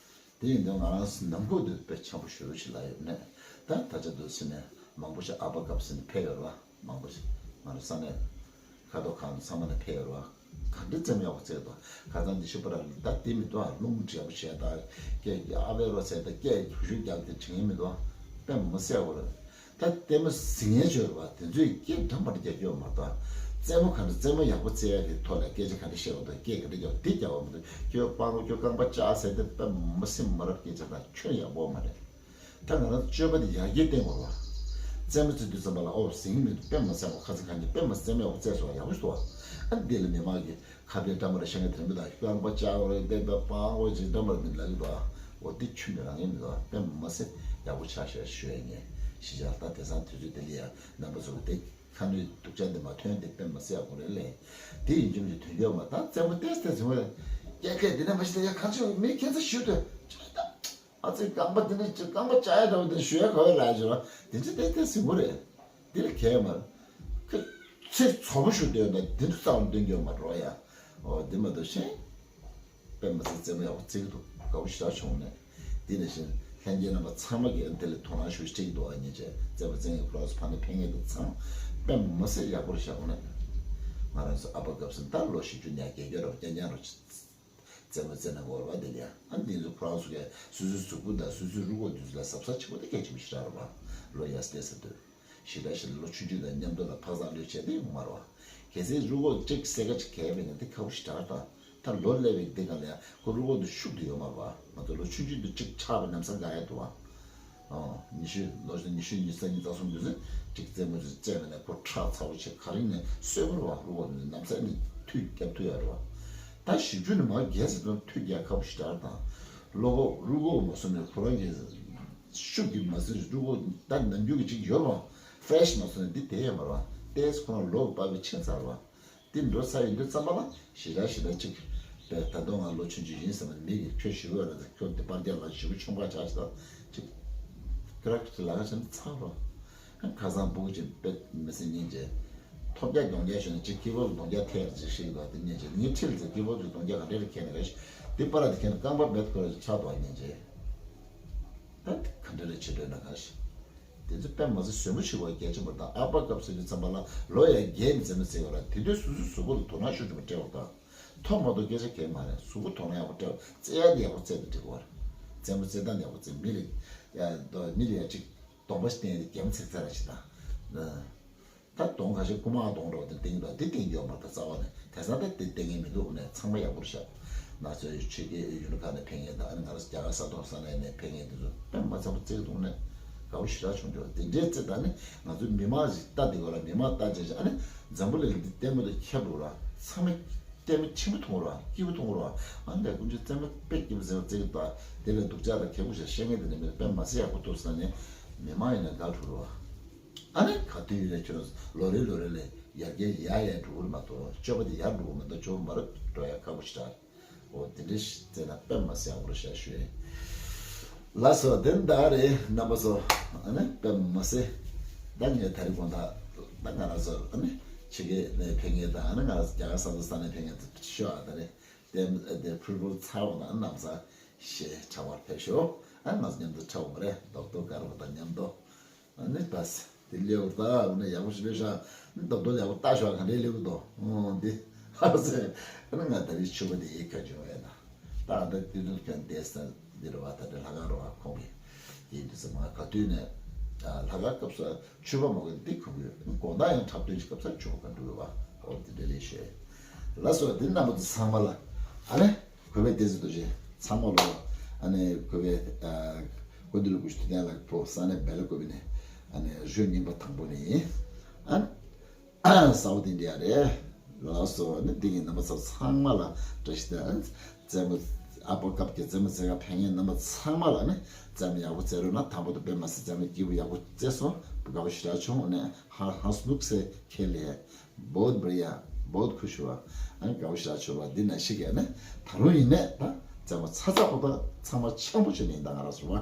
དེ་ཡིན་དུས་ང་རང་ནང་ཁུལ་དུ་དཔེ་འཆམ་པོ་ཞུ་རུ་ཞིག་ལ་ཡོད་ནས། ད་ད་ཆ་དུ་ཕྱིན་ནས་མང་པོ་ཞིག་ཨ་ཕ་སྐབས་ཟིན་ནས་ཕེབས་ཡོད་རེད་བ། མང་པོ་ཞིག་ང་རང་ས་གནས་ཁ་ཐོག་ཁང་ཚང་མ་ནས་ཕེབས་ཡོད་རེད་བ། ག་འདྲ་བཙེམ་ཡག་པོ་བཙེམ་འདུག་ཁ་སང་འདི་ཤུ་པ་ར་ལ་ད་དེ་མི་འདུག་ཨ་རླུང་འབྲས་པོ་བྱས་ད་སྐད་ཀྱི་ཨ་ཕའི་རོ་ཟེར་ད་སྐད་ཀྱི་བུ་ཤུགས་རྒྱག་དེ་དྲན་མི་འདུག་དཔེ་མི་སྲིད་ཡག་པོ་རེད། ད་ལྟད་མོ་གཟིགས་མཁན་ཚོས་རེད་བ། དེ་ཚོས་སྐད་འདྲ་མ་འདྲ་རྒྱག་རྒྱུ་ཡོད་མ་རེད་ད། རྩེད་མོ་ག་འདྲ་རྩེད་མོ་ཡག་པོ་རྩེ་ཡ་དེ་ཐོག་ལ་སྐད་ཆ་ག་འདྲ་བཤད་པ་དང་སྐད་ག་འདྲ་རྒྱག་འདི་རྒྱག་པ་མ་གཏོགས་ཁྱོད་སྤང་རོགས་ཁྱོད་རྐང་པ་བཅག་ཟེར་དེ་དཔེ་མི་སྲིད་མ་རབས་སྐད་ཆ་དང་ཁྱོད་ཡག་པོ་མ་རེད། ད་ང་རང་སྤྱོད་པ་དེ་ཡར་རྒྱས་བསྟན་དགོས་རེད་བ། རྩེད་མོ་རྩེ་དུས་ཙམ་པ་ལ་ཨོ་གཟིགས་མི་འདུག་དཔེ་མི་སྲིད་མ་ཁ་ཚ་གང་གི་དཔེ་མི་སྲིད་རྩེད་མོ་ཡག་པོ་རྩེ་སོང་བ་ཡག་པོ་ཞིག་འདུག་བ། ཨ་འདི་ལ་མི་མང་གིས། ཁ་བདེ་འདྲ་མ་རེ་བཤད་མཁན་དེ་མི་དང་རྐང་པ་བཅག་རེ་བསྡད་པའི་སྤང་རོགས་ཅིག་འདྲ་མ་རེ་མི་ལ་གི་འདུག་འོ་དེ་ཆུ་མི་རང་ཡིན་མི་འདུག་དཔེ་མི་སྲིད་ཡག་པོ་ཆགས་ཤག་ཞུ་ཡ་ངས་ཤི་ཆགས་ད་དེང་སང་དུས་ཚོད་དེ་ལ་ཡ་རྣམ་པ་ཚོ་དེ་ཁ་ནུས་སྡུག་ཅག་འདི་མ་ཐོན་དེ་དཔེ་མི་སྲིད་ཡག་པོ་རེད་ལས། དེ་ཡིན་རྒྱུ་མི་དོན་གྱོད་མ་ད་རྩེད་མོ་ཏེས་ཏེས་ཟིན་བ་ཡ་སྐད་སྐད་འདི་ན་མ་ཤི་ད་ཡ་གང་ཆེ་མི་ཁྱེད་ཚོ་ཞུ་དོ་ཆོས་ད། ཨ་ཙི་རྐང་པ་འདི་འདྲ་ཅིག་རྐང་པ་བཅག་ཡ་འདྲ་བོ་འདི་ཞུ་ཡ་ག་བའི་ལ་ཞུ་བ་འདི་འདྲ་ཏེ་ཏེ་ཟིན་གོ་རེད། འདི་ལ་གས་མ་རེད། ཁོས་ཚིག་ཚོ་པོ་ཞུ་འདོད་ན་འདི་འདྲ་རྩ་བ་འདོན་རྒྱུ་མ་རོ་ཡ། ཨོ་འདི་མ་གཏོགས་ཤེས། དཔེ་མ་ཚད་རྩེད་མོ་ཡག་པོ་རྩེ་གི་འདུག་དགའ་པོ་ཞེ་དྲག་བྱུང་ནས། འདི་ནས་བཞིན་ལྷན་རྒྱས་རྣམ་པ་ཚང་མ་གིས་འདི་ལ་དོ་སྣང་ཞུ་ཞིག་འདུག་ཨ་ཉིན་བྱས་རྩེད་མོ་རྩེ་མཁན་ཁོ་རང་ཚོ་ཕ་ནས་ཕན་ངེས་འདུག་ཚང་དཔེ་མ་ཚད་ཡག་པོ་རེད་བཞག་གོ་ནས། ང་རང་ཚོ་ཨ་ཕ་སྐབས་སུ་ད་ལོ་བཞི་བཅུ་ནས་བརྒྱད་བརྒྱ་རོ་རྐྱང་རྐྱང་རོ། རྩེད་མོ་རྩེ་ན་འོར་བ་དེ་ལ་ཡང་ཨ་འདི་ཚོ་ཁོ་རང་ཚོ་གས་སོ་སོའི་གཟུགས་པོ་དང་སོ་སོའི་རུས་ཁོག་འདི་ཚོ་ལ་གཟབ་གཟབ་བྱེད་པ་དེ་གལ་ཆེན་པོ་ཞིག་རེད་བ། ལོ་ཡར་སླེབས་ས་དུས་ཞེ་དྲག་ཞིག་ལ་ལོ་ཆུང་ཆུང་དང་མཉམ་དུ་ལ་འཕག་འཚག་ལོས་བྱས་ཏེ་ཡོང་མ་རེད་བ། གལ་སྲིད་རུས་ཁོག་གཅིག་སེ་ག་ཅིག་གས་པས་ན་དེ་ཁག་པོ་ཞིག་རེད་བ། ད་ལོ་སླེབས་པའི་འདི་ག་ལ་ཡང་ཁོ་རུས་ཁོག་འདི་ཤུགས་དེ་ཡོད་མ་རེད་བ། ང་ཚོ་ལོ་ཆུང་ཆུང་དུས་གཅིག་ཆགས་པའི་ལམ་སང་འགག་ཡ་འདུག་བ། ཨོ། ཉི་ཤུ་ལོ་ཉི་ཤུ་ཉི་ཤུ་རྩ་གཉིས་རྩ་གསུམ་དུས་ཚོད་གཅིག་རྩེད་མོ་ཅིག་རྩེས་པ་ནས་ཁོ་ཁྲག་ཚ་པོ་ཆེ་ག་རེ་ནས་གསོད་པོ་རེད་བ། རུས་ཁོག་ནས་ནམ་ས་ནས་མཐུད་རྒྱབ་ཐུབ་ཡ་རེད་བ། ད་བཞི་བཅུ་ནས་མར་བརྒལ་ཟེར་དུས་མཐུད་རྒྱག་ཁག་པོ་ཞེ་དྲག་དང་། གློ་ཁོག་རུས་ཁོག་མ་སོང་ནས་ཁོ་རང་གི་ཤུགས་ཀྱིས་མ་ཟིན་རུས་ཁོག་ད་ནམ་རྒྱུན་གྱི་ཅིག་ཡོད་རེད་བ། ཕེ་རེ་ཤི་མ་སོང་ནས་འདི་དེ་ཡོད་མ་རེད་བ། ཏེས་ཁོ་རང་ལོ་བབས་པའི་ཕྱིན་ཚར་བ། དེ་འགྲོ་ས་ཡིན་དུས་ཙམ་པ་ལ་ཞེ་དྲག་ཞེ་དྲག་ཅིག་པས་ད་དུང་ང་ལོ་ཆུང་ཆུང་ཡིན་ཟེར་ན་མི་གིས་ཁྱོད་ཞི་བོ་རེད་ད་ཁྱོད་དེ་པར་རྒྱག་ལ་ཞི་བོ་ཆུང་པ་ཆགས་ཤག་ད་ཅིག་ཀི་རག་ལ་ཁ་ཆེན་ཚང་རོ། ཁ་སང་བུ་གཅིག་པས་མི་སེར་གཉིས་རྗེས་ཐོབ་རྒྱག་གདོང་རྒྱག་ཞོན་ཅིག་ཀི་བོར་གདོང་རྒྱག་ཐེར་ཅིག་ཤིག་ལ་དེ་གཉིས་རྗེས་ངའི་ཁྲིར་ཚེ་ཀི་བོར་གདོང་རྒྱག་ག་འདྲ་རེ་ཁྱེར་ནས་ག་ཤི་དེ་པར་དེ་ཁྱེར་ནས་རྐང་པ་མེད་ཁོ་ར་ཆགས་འདུག་གཉིས་རྗེས། ད་ག་འདྲ་རེ་བྱེད་འདོད་ན་གང་ཞིག་དེ་ཚོ་དཔེ་མ་ཚད་བཟོད་མོ་བྱེད་པ་གལ་ཆེན་པོ་དང་ཨ་ཕ་སྐབས་སུ་ཡོད་ཙམ་པ་ལ་ལོ་ཡང་རྒས་ནས་རྩེད་མོ་རྩེ་བ་ལ་དེ་དུས་སོ་སོའི་གཟུགས་པོ་ལ་དོ་སྣང་ཤུགས་ཆེན་པོ་སྤྲད་པ་དང་། ཐོབ་མ་ཐོབ་སྐད་ཆ་གང་ཡང་མ་རེད། གཟུགས་པོ་དོ་སྣང་ཡག་པོ་སྤྲད་པ་རྩེ་ཡག་དེ་ཡག་པོ་རྩེ་དང་འགྲིག་གི་བར། རྩེད་མོ་རྩེ་སྟངས་ཡག་པོ་རྩེ་མི་ལ་ཡ་མི་ལ་ཡ་ཅིག་གདོང་པ་ཞིག་བསྟན་ཏེ་རྒྱ་མོ་ཚེག་ཚེག་ར་ཞིག་དང་། ད་གདོང་ཁ་ཤས་རྐུ་མ་གདོང་འདྲ་བ་དེ་བསྟན་གྱི་འདུག་དེ་བསྟན་གྱི་ཡོད་མ་རེད། ད་རྩ་བ་ནས་དེང་སང་ད་དེ་བསྟན་གྱི་མི་འདུག་ནས་ཚང་མ་ཡག་པོ་རེད་ཤག་ང་ཚོའི་ཕྱི་རྒྱལ་ཡུལ་ཁག་ནས་ཕེབས་མཁན་དང་ཨ་ནི་ང་རང་རྒྱ་གར་ས་ཐོག་ས་གནས་ནས་ཕེབས་མཁན་དེ་ཚོ་དཔེ་མ་ཚང་པ་བརྩེ་གདུང་ནས་དགའ་པོ་ཞེ་དྲག་བྱུང་འདུག་དེ་འདྲའི་བརྩེ་ད་ནི་ང་ཚོའི་མི་མང་ཞིག་ལྟ་བསྡད་དགོས་ལ་མི་མང་ལྟ་བྱས་ཤག་ཨ་ནི་འཛམ་བུ་གླིང་འདི་ལྟད་མོ་དང་ཁྱབ་འགྲོ་ར་ཚང་མ་ལྟད་མོ་ཆེན་པོ་མཐོང་ར་སྐྱིད་པོ་མཐོང་ར་ཨ་ནི་ལས་ཀུན་གྱི་རྩེད་མོ་དཔེ་སྐྱིད་པོ་ཟེར་བ་བརྩེ་གདུང་དང་དེ་ལས་སྡུག་ཅག་དང་ཁེ་པོ་ཞིག་བཤད་མཁན་དེ་ནི་མི་དཔེ་མ་ཚད་ཡག་པོ་འདུག་ཟེར་ནས་མི་མང་ཡིན་ན་དགའ་འགྲོ་ར། ཨ་ནི་ག་དུས་ཡིན་ན་ཁྱོད་རང་ལོ་རེ་ལོ་རེ་ལས་ཡར་རྒྱས་ཡར་ཡར་འགྲོ་གི་རེད་མ་གཏོགས་སྤྱོད་པ་དེ་ཡར་འགྲོ་གི་མི་འདུག་སྤྱོད་པ་མར་འགྲོ་ཡ་ཁག་པོ་ཞིག་རེད། འོ་དེ་འདྲ་ཞིག་བཙལ་ན་དཔེ་མ་སྲིད་ཡག་པོ་རེད་ཤག་ཞུ་ཡས། ལགས་སོ་དེ་ད་རེད་རྣམ་པ་ཚོ། ཨ་ནི་དཔེ་མ་སྲིད་ད་ངས་ད་རེས་དགོང་དག་ད་ང་རང་ཚོ་ཨ་ནི་ཕྱི་རྒྱལ་ནས་ཕེབས་མཁན་དང་ཨ་ནི་ང་རང་ཚོ་རྒྱ་གར་ས་མཚོ་ས་ནས་ཕེབས་མཁན་དེ་ཤོག་ཨ་ད་རེད་དེ་དེ་ཕུར་བུ་ཚ་བོ་དང་ཨ་ནི་ལམ་སང་ཞེས་ཁྲ་བར་ཕེབས་ཤོག་ཨ་ནི་ང་ཚོ་མཉམ་དུ་ཁྲ་བོ་མ་རེད་རྡོག་རྡོག་དཀར་པོ་དང་མཉམ་དུ། ཨ་ནི་པས། དེ་ལེའུ་ད་འོ་ན་ཡག་པོ་ཞིག་ལས་ཤག་ཨ་ནི་རྡོག་རྡོག་ཡག་པོ་ལྟ་ཤོག་ག་འདྲའི་ལེའུ་འདུག་ཨོ་འདི། ཧ་ཟེར། ཨ་ནི་ང་ད་རེས་ཕྱུ་པ་དེ་ཡིག་ཁ་བྱུང་བས་ན། ད་ཨ་ད་དུས་དུས་ཀྱང་བསྡད་ས་འདི་རུ་བ་ད་དེ་ལྷ་ཁང་རུ་བ་ཁོང་གི། དེ་འདི་ཚོ་མ་ག་དུས་ནས། ལྷ་ཁང་སྐབས་སུ་ཕྱུ་པ་མ་གི་འདི་ཁོང་གི་དགོང་དག་ཡང་འཁྲབ་སྟོན་གྱི་སྐབས་སུ་ཕྱུ་པ་ག་འགྲོ་བ་ཨོ་འདི་འདྲ་ལས་ཤེས། ལགས་སོ་འདི་རྣམ་པ་ཚོ་ཚང་མ་ལ། ཨ་ནི། གུས་པའི་བསྟན་འཛིན་རྡོ་རྗེ་ཚང་མ་ལོ། ཨ་ནི་གུས་པའི་ཨ་ཀུན་འདུས་ལ་སྐུ་ཞབས་ཐུབ་བསྟན་ལགས་ཕོ་ས་གནས་སྦེལ་ཀོབ་ནས་ཨ་ནི་གཞོན་རྙིང་པ་དང་པོ་ནི་ཡིན། ཨ་ས་བོ་དེ་འདྲ་རེད། ལགས་སོ་ཨ་ནི་འདི་གི་རྣམ་པ་ཚོ་ཚང་མ་ལ་བཀྲ་ཤིས་བདེ་ལེགས། རྩེད་མོ་ཨ་ཕོ་སྐབས་ཀྱི་རྩེད་མོ་རྩེ་ག་ཕེབས་མཁན་རྣམ་པ་ཚང་མ་ལ་ནི་རྩེད་མོ་ཡག་པོ་རྩེ་རོགས་གནང་། དང་པོ་དེ་དཔེ་མ་སྲིད་རྩེད་མོ་སྐྱིད་པོ་ཡག་པོ་རྩེ་སོང་དགའ་པོ་ཞེ་དྲག་བྱུང་ཨ་ནི་ཧ་ཧ་སུ་ནུག་སེ་ཁེ་ལེ། बहुत बढ़िया, बहुत खुश हुआ. ཨ་ནི་དགའ་པོ་ཞེ་དྲག་བྱུང་བ་འདི་ན་ཤི་གས་ནི་ད་རུང་ཡིན་ནས་ད་རྩེད་མོ་ཚ་ཚ་ཁོ་ད་ཚང་མ་འཆམ་པོ་བྱས་ནས་ཡིན་ད་ང་རང་ཚོ་བ་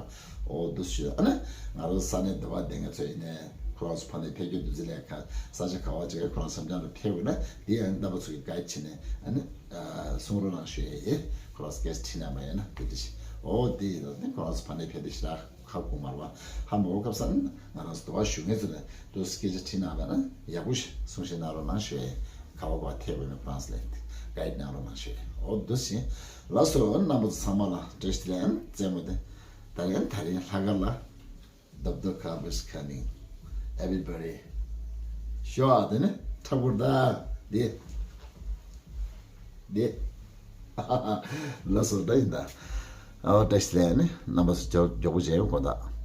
ཨོ་འདུ་ཤེས། ཨ་ནི་ང་རང་ས་གནས་འདི་བ་བསྡད་མཁན་ཚོ་ཡིན་ནས་ཁོ་རང་ཚོ་ཕ་ནས་ཕེབས་སྐྱོད་འདུ་འཛི་ལས་ཁ་ས་ཆ་ག་བ་ཅིག་ཁོ་རང་སེམས་ཅན་ལ་ཕེབས་འོས་ན་འདི་ཡང་རྣམ་པ་ཚོ་གི་ག་ཡི་བྱས་ནས་ཨ་ནི་གསུང་རོགས་གནང་ཞུ་ཡས་ཡིན། ཁོ་རང་ཚོ་སྐད་ཆ་དྲིས་ན་མ་ཡིན་ན་འདི་འདྲ་ཞིག་ཨོ་འདི་ཡིན་ད་ནི་ཁོ་རང་ཚོ་ཕ་ནས་ཕེབས་འདི་ཞིག་ར། ཁ་ཁུག་མར་བ། ཧ་མ་གོ་སྐབས་སང་ང་རང་ཚོ་དུ་བ་ཞུ་ངེས་ཚོ་ནས་དུ་སྐད་ཆ་དྲིས་གནང་བ་ན་ཡག་པོ་ཞིག་གསུང་བཤད་གནང་རོགས་གནང་ཞུ་ཡས། ག་བ་ག་བ་ཐེབས་པ་ནི་ཕ་རན་སི་ལས་ག་ཡིད་གནང་རོགས་གནང་ཞུ་ཡས། ཨོ་འདུ་ཞིང་། ལགས་སོ་རྣམ་པ་ཚོ་ཚང་མ་ལ་བཀྲ་ཤིས་བདེ་ལེགས། རྩེད་མོ་དེ་ད་རེས་ད་རེས་ལྷག་དཀར་ལ་The Dog Club is coming, everybody. ཤོ་ཨ་དེ་ནི་ཁྲ་བོར་ད་དེ་དེ། ལགས་སོ་ད་ཡིན་ད། ཨོ་བཀྲ་ཤིས་བདེ་ལེགས་ནི་རྣམ་པ་ཚོ་མགྱོགས་མགྱོགས་པོ་བྱས་ཡོང་དགོས་ད།